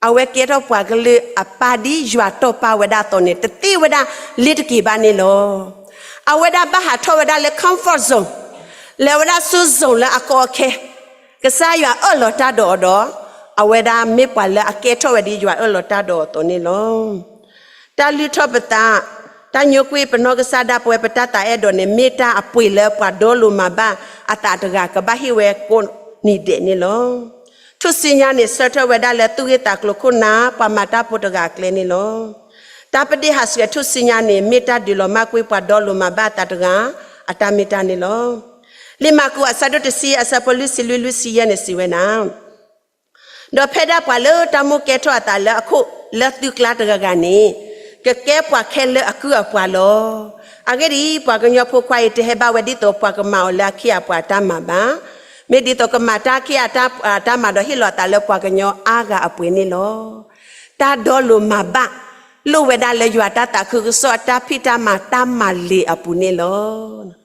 အဝဲကဲထီၣ်ပှၤကလုာ်အပၢ်ဒ်ယွၤတီၢ်ပာ်ဝဲဒၣ်အသိးန့ၣ် တသ့ဝဲဒၣ်လ့ၤတက့ၤဘၣ်န့ၣ်လီၤ. အဝဲဒၣ်ဘၣ်ဟးထီၣ်ဝဲဒၣ်လၢ comfort zone လဲၤဝဲဒၣ်ဆူ zone လၢအကီအခဲ, ကစၢ်ယွၤအၢၣ်လီၤတၢ်ဒီးအီၤဒီး အဝဲဒၣ်မ့ၢ်ပှၤလၢအကဲထီၣ်ဝဲဒ်ယွၤအၢၣ်လီၤတၢ်ဒီးအီၤအသိးန့ၣ်လီၤ. တၢ်လုၢ်ထီၣ်ပသး, တၢ်ညိကွံာ်ပနီၢ်ကစၢ်ဒၣ်ပဝဲ ပတၢ်သးအဲၣ်ဒိးန့ၣ် မ့ၢ်တၢ်အပှ့ၤလၢပှၤဒီလိာ်မၤဘၣ်အသးတဂၤ ကဘၣ်ဟ့ၣ်ဝဲကိးနံၤဒဲးန့ၣ်လီၤ. ထူၣ်စုညါန့ၣ် ဆၢထၢၣ်ဝဲဒၣ်လၢသူၣ်ဂ့ၢ်သးကျိၤခိၣ်နၢ် ပှၤမၤတၢ်ဖိတဂၤအကျဲန့ၣ်လီၤ. တၢ်ပဒ့ၣ်ဟးဆှဲးထူၣ်စုညါန့ၣ် မ့ၢ်တၢ်ဒုးလီၤမၢ်ကွံာ်ပှၤဒီလိာ်မၤဘၣ်အသးတဂၤ အတၢ်မ့ၢ်တၢ်န့ၣ်လီၤ. လံာ်မၢ်ကူးအဆၢဒိၣ်တဆံ အဆၢဖိလွံၢ်ဆံလွံၢ် လွံၢ်ဆံယဲၢ်န့ၣ် စံးဝဲဒၣ်, ဒီးဖဲဒၣ်ပှၤလၢတၢ်မိၣ်ကဲထီၣ်အသးလၢအခိၣ်လၢသုကျါတဂၤဂၤန့ၣ် ကကဲပှၤခဲလၢာ်အကုၢ်အပှၤလီၤ. အဂ့ၢ်ဒ်အံၤ, ပှၤကညီဖိခွါအံၤ တဟဲဘၣ်ဝဲဒ်သိးပှၤကမၤအီၤလၢအခ့အပှၤအတၢ်မၤဘၣ်. မ့ၢ်ဒ်သိးကမၤတၢ်အခ့အတၢ်မၤဒီး ဟ့ၣ်လီၤအသးလၢပှၤကညီအါဂၤအပှ့ၤန့ၣ်လီၤ. တၢ်ဒီလိာ်မၤဘၣ် လိၣ်ဝဲဒၣ်လၢယွၤတၢ်သးခုကစီၣ်အတၢ်ဖံးတၢ်မၤတၢ်မၤလ့ၤအပူၤန့ၣ်လီၤ.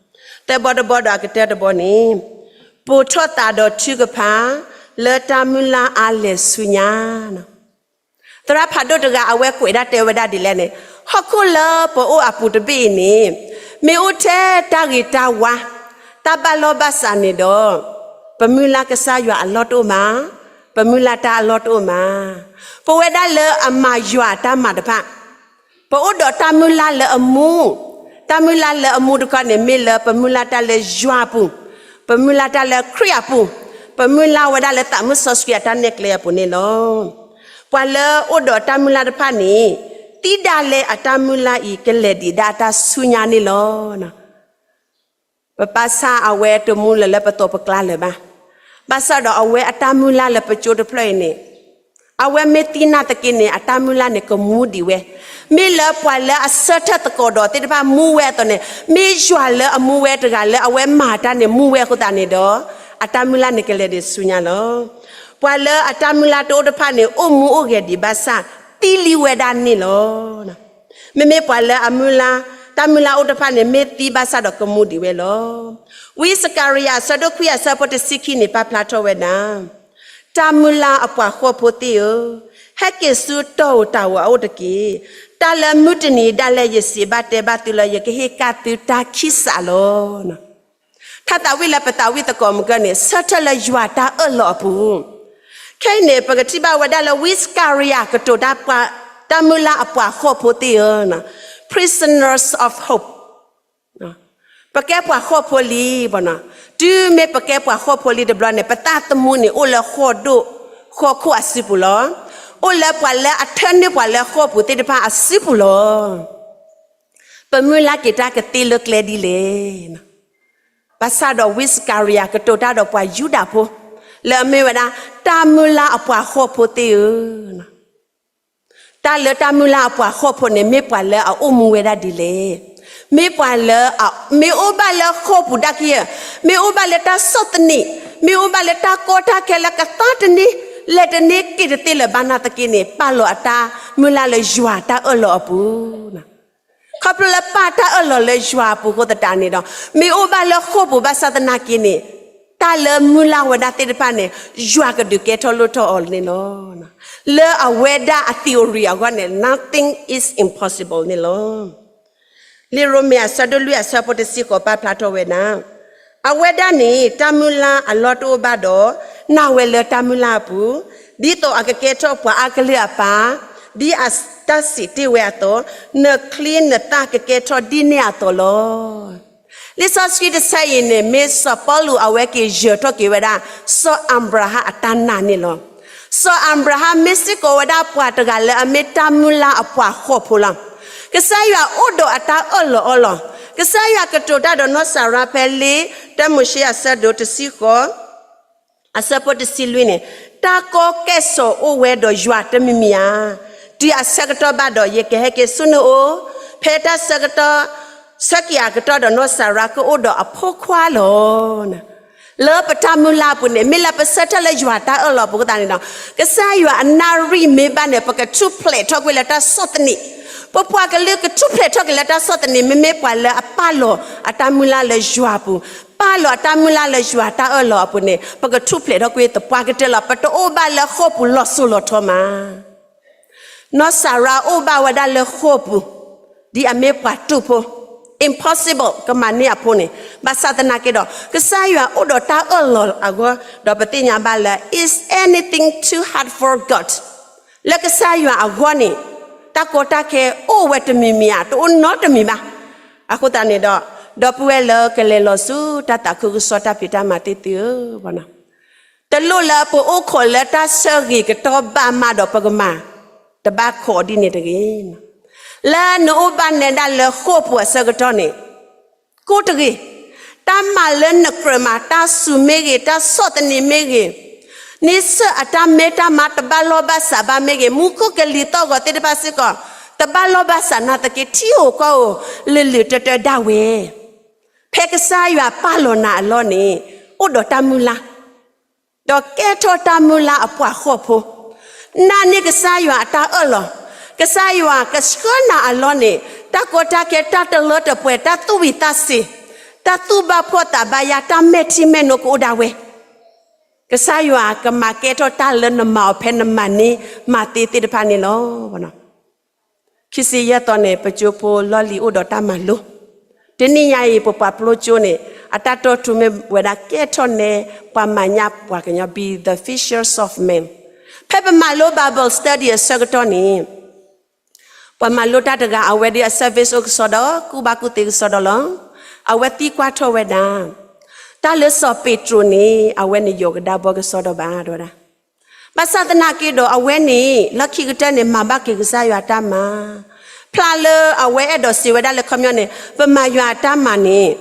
သၢဘီတဘီဒီးအကတၢၢ်တဘီန့ၣ်, ပိာ်ထီၣ်သးဒီးထုကဖၣ် လၢတၢ်မုၢ်လၢ်အါလဲၢ်ဆူညါ သရၣ်ဖးဒိၣ်တဂၤ အဝဲကွဲးဒၣ်တဲဝဲဒၣ်ဒ်လဲၣ်န့ၣ်, ဟီၣ်ခိၣ်လၢပအိၣ်အပူၤတဘ့ၣ်အံၤန့ၣ် မ့ၢ်အိၣ်ထဲတၢ်ဂ့ၤတၢ်ဝါ, တၢ်ဘၣ်လီၢ်ဘၣ်စးန့ၣ်ဒီး, ပမုၢ်လၢ်ကစၢ်ယွၤအလီၢ်တအိၣ်မး, ပမုၢ်လၢ်တၢ်အလီၢ်တအိၣ်မး. ပဝဲဒၣ်လၢအမၤယွၤအတၢ်မၤတဖၣ် ပအိၣ်ဒီးတၢ်မုၢ်လၢ်လၢအမူ, တၢ်မုၢ်လၢ်လၢအမူတခီန့ၣ် မ့ၢ်လၢပမုၢ်လၢ်တၢ်လၢယွၤအပူၤ, ပမုၢ်လၢ်တၢ်လၢခရံာ်အပူၤ, ပမုၢ်လၢ်ဝဲဒၣ်လၢသးမုၣ်စီဆှံအတၢ်နဲၣ်ကျဲအပူၤန့ၣ်လီၤ. ပှၤလၢအိၣ်ဒီးတၢ်မုၢ်လၢ်တဖၣ်န့ၣ်, သံဒၣ်လဲာ်အတၢ်မုၢ်လၢ်အံၤ ကလဲၤဒံးဒၣ်အတၢ်ဆူညါန့ၣ်လီၤ. ပဘၣ်ဆၣ်အဝဲတမူလၢၤလၢပသိးပကျါလၢၤဘၣ်. ဘၣ်ဆၣ်ဒီးအဝဲအတၢ်မုၢ်လၢ်လၢပကၠိတဖျၢၣ်အံၤန့ၣ်, အဝဲမ့ၢ်သံနာ်သက့န့ၣ် အတၢ်မုၢ်လၢ်န့ၣ်ကမူဒံးဝဲ, မ့ၢ်လၢပှၤလၢအဆၢထၢၣ်သကိးဒီးသ့ၣ်တဖၣ်မူဝဲအသိးန့ၣ်, မ့ၢ်ယွၤလၢအမူဝဲတဂၤလၢအဝဲမၤတၢ်န့ၣ်မူဝဲအဃိသတးန့ၣ်ဒီး, အတၢ်မုၢ်လၢ်န့ၣ်ကလဲၤဒံးဆူညါလီၤ. ပှၤလၢအတၢ်မုၢ်လၢ်တအိၣ်တဖၣ်န့ၣ် အိၣ်မူအိၣ်ဂဲၤဒံးဘၣ်ဆၣ်, သံလံဝဲဒၣ်န့ၣ်လီၤ. မ့မ့ၢ်ပှၤလၢအမုၢ်လၢ်, တၢ်မုၢ်လၢ်အိၣ်တဖၣ်န့ၣ် မ့ၢ်သံဘၣ်ဆၣ်ဒီးကမူဒံးဝဲလီၤ. ဝံစကၤရယၤအဆၢဒိၣ်ခွံအဆၢဖိတဆံခံန့ၣ် ပာ်ဖျါထီၣ်ဝဲဒၣ်, တၢ်မုၢ်လၢ်အပှၤဃီဖိသ့ၣ်ဧၢ, ဟဲက့ၤဆူတီၢ်ဧိၤတၢ်ဧိၤအအိၣ်တက့ၢ်. တၢ်လၢမုၢ်တနံၤဒၣ်လဲာ်ယစံးဘၣ်တဲဘၣ်သုလၢ ယကဟ့ၣ်ကၣ်သုတၢ်ခံစးလီၤ. ထါသးဝံၣ်လၢပသးဝံၣ်သကိးမုၢ်ကၢန့ၣ် ဆၢထၢၣ်လၢယွၤတၢ်အၢၣ်လီၤအပူၤ, ခဲအံၤန့ၣ် ပကထံၣ်ဘၣ်ဝဲဒၣ်လၢဝံစကၤရယၤကတိၤတၢ်ပှၤ, တၢ်မုၢ်လၢ်အပှၤဃီဖိသ့ၣ်ဧၢ, prisoners of hope, ပကဲပှၤဃီဖိလံ, တုၤမ့ၢ်ပကဲပှၤဃီဖိလံတဘျီန့ၣ် ပသးသမူန့ၣ် အိၣ်လၢဃီၣ်ဒိၣ်ဃီၣ်ခိၣ်အစုပူၤလီၤ. အိၣ်လၢပှၤလၢအထၢနုာ်ပှၤလၢဃီၣ်ပူၤသ့ၣ်တဖၣ်အစုပူၤလီၤ. ပမုၢ်လၢ်က့ၤတၢ်ကသ့လၢကျဲဒ်လဲၣ်. ဘၣ်ဆၣ်ဒီးဝံစကၤရယၤကတိၤတၢ်ဒီးပှၤယူဒၤဖိ, လၢအမ့ၢ်ဝဲဒၣ် တၢ်မုၢ်လၢ်အပှၤဃီဖိသ့ၣ်ဧၢ, တၢ်လၢတၢ်မုၢ်လၢ်အပှၤဃီဖိန့ၣ် မ့ၢ်ပှၤလၢအအိၣ်မူဝဲဒၣ်ဒ်လဲၣ်. မ့ၢ်ပှၤလၢ, မ့ၢ်အိၣ်ဘၣ်လၢဃီၣ်ပူၤဒၣ်ကယဲၢ်, မ့ၢ်အိၣ်ဘၣ်လၢတၢ်ဆီၣ်သနံး, မ့ၢ်အိၣ်ဘၣ်လၢတၢ်ကီတၢ်ခဲလၢကသါတနံၤ, လဲၤတန့ၢ်က့ၤတသ့လၢၤဘၣ်နာ်သက့န့ၣ် ပာ်လီၤအတၢ်မုၢ်လၢ်လၢယွၤတၢ်အၢၣ်လီၤအပူၤ ခီဖျိလၢပာ်တၢ်အၢၣ်လီၤလၢယွၤအပူၤအဃိသတးန့ၣ်ဒီး, မ့ၢ်အိၣ်ဘၣ်လၢဃီၣ်ပူၤဘၣ်ဆၣ်သနာ်က့န့ၣ်, တၢ်လၢမုၢ်လၢ်ဝဲဒၣ်သ့ၣ်တဖၣ်န့ၣ်, ယွၤကဒုးကဲထီၣ်လိၣ်ထီၣ်အီၤန့ၣ်လီၤ. လၢအဝဲဒၣ်အ theory အဂီၢ်န့ၣ် nothing is impossible န့ၣ်လီၤ. လံာ်ရိမ့ၤအဆၢဒိၣ်လွံၢ်အဆၢဖိတဆံဃိးပာ်ဖျါထီၣ်ဝဲဒၣ်, အဝဲဒၣ်န့ၣ် တၢ်မုၢ်လၢ်အလီၢ်တအိၣ်ဘၣ်ဒီး, နာ်ဝဲလၢတၢ်မုၢ်လၢ်အပူၤ, ဒ်သိးအကကဲထီၣ်ပှၤအါကလုာ်အပၢ်, ဒ်အတၢ်စံးတ့ၢ်ဝဲအသိး, နချံနသၣ်ကကဲထီၣ်ဒ်န့ၣ်အသိးလီၤ. လံာ်စီဆှံတဆၢအံၤန့ၣ် မ့ၢ်စီၤပီလူးအဝဲက့ၤယၢၤထီၣ်က့ၤဝဲဒၣ် စီၤအၤဘြၤဟၣ်အတၢ်နာ်န့ၣ်လီၤ. စီၤအၤဘြၤဟၣ်မ့ၢ်စ့ၢ်ကီးဝဲဒၣ်ပှၤတဂၤလၢအမ့ၢ်တၢ်မုၢ်လၢ်အပှၤဃီဖိလီၤ. ကစၢ်ယွၤအိၣ်ဒီးအတၢ်အၢၣ်လီၤအီလီၤ. ကစၢ်ယွၤကတိၤတၢ်ဒီးနီၢ်စၤရါဖဲလံာ်တၢမိၤၡ့အဆၢဒိၣ်တဆံဃိး အဆၢဖိတဆံလွံၢ်န့ၣ်, တၢ်ကီကဲၣ်ဆိးအိၣ်ဝဲဒီးယွၤတမံၤမံၤဧါ, တုၤအဆၢကတီၢ်ဘၣ်ဒီး ယကဟဲက့ၤဆူနအိၣ်, ဖဲတၢ်ဆၢကတီၢ်, ဆၢက့ၤအကတီၢ်ဒီးနီၢ်စၤရါကအိၣ်ဒီးအဖိခွါလီၤ. လၢပတၢ်မုၢ်လၢ်အပူၤန့ၣ် မ့ၢ်လၢပဆၢထၢၣ်လၢယွၤတၢ်အၢၣ်လီၤအပူၤအဃိသတးန့ၣ်ဒီး, ကစၢ်ယွၤအနၣ်ရံၣ်မ့ၢ်ဘၣ်န့ၣ် ပကထူၣ်ဖျဲးထီၣ်ကွံာ်လၢတၢ်ဆီၣ်သနံး, ပပှၤကလုာ်ကထူၣ်ဖျဲးထီၣ်က့ၤလၢတၢ်ဆီၣ်သနံး မ့မ့ၢ်ပှၤလၢအပာ်လီၤအတၢ်မုၢ်လၢ်လၢယွၤအပူၤ, ပာ်လီၤအတၢ်မုၢ်လၢ်လၢယွၤတၢ်အၢၣ်လီၤအပူၤန့ၣ် ပကထူၣ်ဖျဲးထီၣ်ကွံာ်သပှၢ်ကတၢၢ်လီၤ. ပတအိၣ်ဘၣ်လၢဃီၣ်ပူၤလီၤစိၤလီၤထီမး. နီၢ်စၤရါအိၣ်ဘၣ်ဝဲဒၣ်လၢဃီၣ်ပူၤ, ဒ်အမ့ၢ်ပှၤတူၢ်ဖိ, impossible ကမၤန့ၢ်အဖိန့ၣ်, ဘၣ်ဆၣ်သနာ်က့ဒီး ကစၢ်ယွၤအိၣ်ဒီးတၢ်အၢၣ်လီၤအဂီၢ်, ဒီးပသ့ၣ်ညါဘၣ်လၢ is anything too hard for God လၢကစၢ်ယွၤအဂီၢ်န့ၣ် တၢ်ကီတၢ်ခဲအိၣ်ဝဲတမံၤမံၤဧါ, တအိၣ်နီတမံၤဘၣ်. အဃိသတးန့ၣ်ဒီး ဒီပုၢ်ဝဲၢ်လၢကလဲၤလီၤဆူတၢ်သးခုကစီၣ်တၢ်ဖံးတၢ်မၤသ့ၣ်သုဧၢ, တလိၣ်လၢပအိၣ်ခိးလၢတၢ်ဆၢဂ့ၤကတီၢ်ဘၣ်မးဒီးပကမၤ, တဘၣ်ခိးဒ်န့ၣ်တဂ့ၤ. လၢနအိၣ်ဘၣ်နဲဒၣ်လၢဃိာ်ပူၤအဆၢကတီၢ်န့ၣ် ကိၢ်တဂ့ၤ, တၢ်မၤလၢနကြၢးမၤ, တၢ်စူၤမ့ၢ်ဂ့ၤ, တၢ်ဆီၣ်သနံးမ့ၢ်ဂ့ၤ, န့ဆၢၣ်အတၢ်မ့ၢ်တၢ်မၤတဘၣ်လိာ်ဘၣ်စးဘၣ်မ့ၢ်ဂ့ၤ, မူခိၣ်ကလံၤသီၣ်ဂီၤသ့ၣ်တဖၣ်စ့ၢ်ကီး တဘၣ်လိာ်ဘၣ်စးနာ်သက့ ထံဧိၤကီၢ်ဧိၤ လုာ်လုာ်တၢတၢဒၣ်ဝဲ ဖဲကစၢ်ယွၤပာ်လီၤနၤအလီၢ်န့ၣ် အိၣ်ဒီးတၢ်မုၢ်လၢ် ဒီးကဲထီၣ်တၢ်မုၢ်လၢ်အပှၤဃိာ်ဖိ, နာ်န့ၢ်ကစၢ်ယွၤအတၢ်အၢၣ်လီၤ, ကစၢ်ယွၤကဆှၢနၤအလီၢ်န့ၣ် တၢ်ကီတၢ်ခဲ တၢ်တလၢတပှဲၤ တၢ်သူၣ်ဝံၤသးစ့ၤ, တၢ်သူၣ်ဘၣ်ဖှီၣ်သးဘၣ်ယာ် တၢ်မဲာ်ထံမဲာ်နိကအိၣ်ဒၣ်ဝဲ, ကစၢ်ယွၤကမၤကဲထီၣ်တၢ်လၢနမၤအီၤဖဲနမၤန့ၢ်မၤသ့သ့ၣ်တဖၣ်န့ၣ်လီၤ. ခံဆံယဲၢ်သီန့ၣ် ပကၠိဖိလီၢ်လံၤအိၣ်ဒီးတၢ်မၤလိ, တနံၣ်ညါအံၤ ပပှၤပျိကၠိန့ၣ် အတၢ်တိာ်ထူမ့ၢ်ဝဲဒၣ် ကဲထီၣ်နဲ ပှၤမၤညၣ်ပှၤကညီ be the fishers of men. ဖဲပမၤလိ Bible study အဆၢကတီၢ်န့ၣ် ပှၤမၤလိတၢ်တဂၤ အဝဲဒၣ်အ service အိၣ်ကစီဒီ ကူၣ်ဘၣ်ကူၣ်သ့ကစီဒီလီၤ. အဝဲသံကွၢ်ထီၣ်ဝဲဒၣ် တၢ်လၢစီၤပ့းတရူးန့ၣ် အဝဲန့ၣ်ယိးကဒါဘီကစီဒီဘၣ် တဲဝဲဒၣ်. ဘၣ်ဆၣ်သနာ်က့ဒီး အဝဲန့ၣ် လီၢ်ခံကတၢၢ်န့ၣ် မၤဘၣ်က့ၤကစၢ်ယွၤတၢ်မၤ, ဖျါလၢအဝဲအဲၣ်ဒိးစံးဝဲဒၣ်လၢခီပညီန့ၣ် ပမၤယွၤအတၢ်မၤန့ၣ်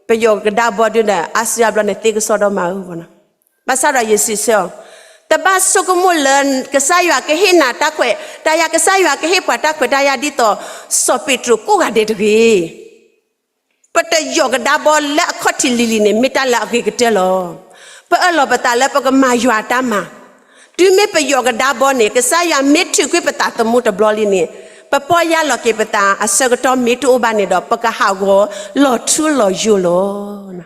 ပယိးကဒါဘီဒုဒီး အါစုအါဘျီန့ၣ် သ့ကစီဒီမးဧၢ. ဘၣ်ဆၣ်ဒီးယစံးဆၢအီၤ, တဘၣ်ဆိကမိၣ်လၢ ကစၢ်ယွၤကဟ့ၣ်နၤတၢ်ခွဲးတၢ်ယာ်, ကစၢ်ယွၤကဟ့ၣ်ပှၤတၢ်ခွဲးတၢ်ယာ်ဒ်သိး စီၤပ့းတရူးကိးဂၤဒဲးတဂ့ၤ. ပတယိးကဒါဘီလၢအခီၣ်ထံးလံၤလံၤန့ၣ် မ့ၢ်တၢ်လၢအဂ့ၤကတၢၢ်လီၤ. ပအၢၣ်လီၤပသးလၢပကမၤယွၤအတၢ်မၤ, တုၤမ့ၢ်ပယိးကဒါဘီန့ၣ် ကစၢ်ယွၤမ့ၢ်ထုးကွံာ်ပသးသမူတဘျီလံန့ၣ် ပပီၢ်ယၢ်လီၤက့ၤပသးအဆၢကတီၢ်မ့ၢ်တအိၣ်ဘၣ်န့ၣ်ဒီး ပကဟးဂီၤလီၤထူလီၤယိာ်လီၤ.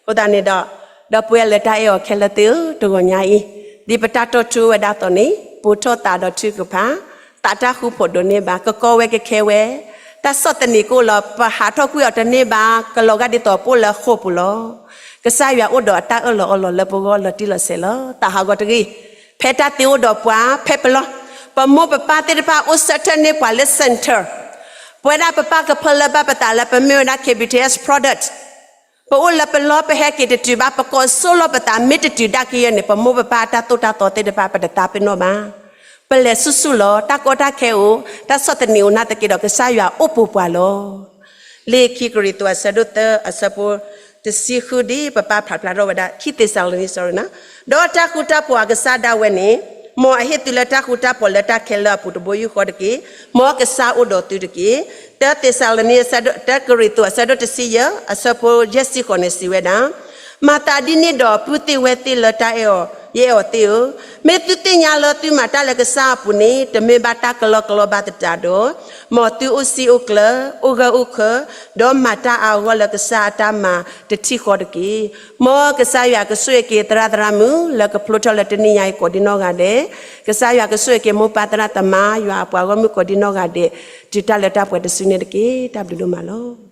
အဃိသတးန့ၣ်ဒီး ဒီပုၢ်ဝဲၢ်လၢတၢ်အဲၣ်အီၤခဲလၢာ်သ့ၣ်ဧၢ, တဂီၤညါအံၤ ဒ်ပတၢ်တိာ်ထူဝဲဒၣ်အသိးန့ၣ် ပိာ်ထီၣ်သးဒီးထုကဖၣ်, သးတၢ်ဃူဖိးဒိးန့ၢ်ဘၣ်, ကကီဝဲကခဲဝဲ, တၢ်ဆီၣ်သနံးကအိၣ်လီၤ, ပဟးထီၣ်ကွံာ်အီၤတန့ၢ်ဘၣ်, ကလီၤဂာ်ဒ်သိးပအိၣ်လၢဃိာ်ပူၤလီၤ. ကစၢ်ယွၤအိၣ်ဒီးအတၢ်အၢၣ်လီၤအီလီၤလၢပဂီၢ်လီၤတံၢ်လီၤဆဲးလီၤ. သးဟးဂီၤတဂ့ၤ, ဖဲတၢ်သ့အိၣ်ဒီးပှၤဖဲပလီၢ်, ပမိၢ်ပပၢ်သ့ၣ်တဖၣ်အိၣ်ဆၢထၢၣ်န့ၢ်ပှၤလၢ center, ပဝဲဒၣ်ပပၢ်ကဖၢလၢဘၣ်ပသးလၢပမ့ၢ်ဝဲဒၣ် K B T S product ပအိၣ်လၢပလီၢ်ပဟဲက့ၤတတုၤဘၣ်, ပကိးစိလီၤပသးမ့ၢ်တတုၤဒၣ်ကယဲၢ်န့ၣ် ပမိၢ်ပပၢ်အတၢ်သိၣ်တၢ်သီသ့ၣ်တဖၣ် ပတသးပ့ၤနီၣ်ဘၣ်. ပလဲၤဆူၣ်ဆူၣ်လီၤ. တၢ်ကီတၢ်ခဲအိၣ်, တၢ်ဆီၣ်သနံးအိၣ်နာ်သက့ဒီး ကစၢ်ယွၤအိၣ်ပိာ်ပှၤလီၤ. လံာ်ခံကရံၣ်သူးအဆၢဒိၣ်သၢအဆၢဖိတဆံဃု ဒ်ပပၢ်ဖးဖျါထီၣ်ဝဲဒၣ် ခံသ့းစၤလနံ sorry နီၤ, ဒီးတၢ်ဃူတၢ်ဖိးအကစၢ်ဒၣ်ဝဲန့ၣ် မ်အဟ့ၣ်သုလၢတၢ်ဃူတၢ်ဖိးလၢတၢ်ခဲလၢာ်အပူၤတဘိယူၢ်ဃီတက့ၢ်. မ်ကစၢ်အိၣ်ဒီးသုတက့ၢ်. တၢသ့းစၤလနံ, တၢကရံၣ်သူးအဆၢဒိၣ်တဆံယဲၢ် အဆၢဖိယဲၢ်ဆံဃိးန့ၣ် စံးဝဲဒၣ်, မၤသးဒ်န့ၣ်ဒီးပုၢ်သ့ၣ်ဝဲၢ်သ့ၣ်လၢတၢ်အဲၣ်အီၤ, ယအဲၣ်အီၤသ့ၣ်ဧၢ, မ့ၢ်သုသ့ၣ်ညါလၢသုမၤတၢ်လၢကစၢ်အပူၤန့ၣ် တမ့ၢ်ဘၣ်တၢ်ကလီကလီဘၣ်သတးဒီး, မ်သုအိၣ်စံၣ်အိၣ်ကျၢၤ, အိၣ်ဂၢၢ်အိၣ်ခၢၣ်, ဒီးမၤတၢ်အါအါဂီၢ်ဂီၢ်လၢကစၢ်အတၢ်မၤတထံၣ်ဃီတက့ၢ်. မ်ကစၢ်ယွၤကဆိၣ်ဂ့ၤက့ၤသရၣ်သရၣ်မုၣ်လၢကဖျိထီၣ်လၢတနံၣ်ညါအံၤကိးဒံနီၢ်ဂၤဒဲး, ကစၢ်ယွၤကဆိၣ်ဂ့ၤက့ၤမိၢ်ပၢ်သရၣ်သမါ ယွၤအပှၤဂီၢ်မုၢ်ကိးဒံနီၢ်ဂၤဒဲး တုၤတၢ်လၢတၢ်ပှဲၤတစုန့ၣ်တက့ၢ်. တၢ်ဘျုးဒိၣ်မးလီၤ.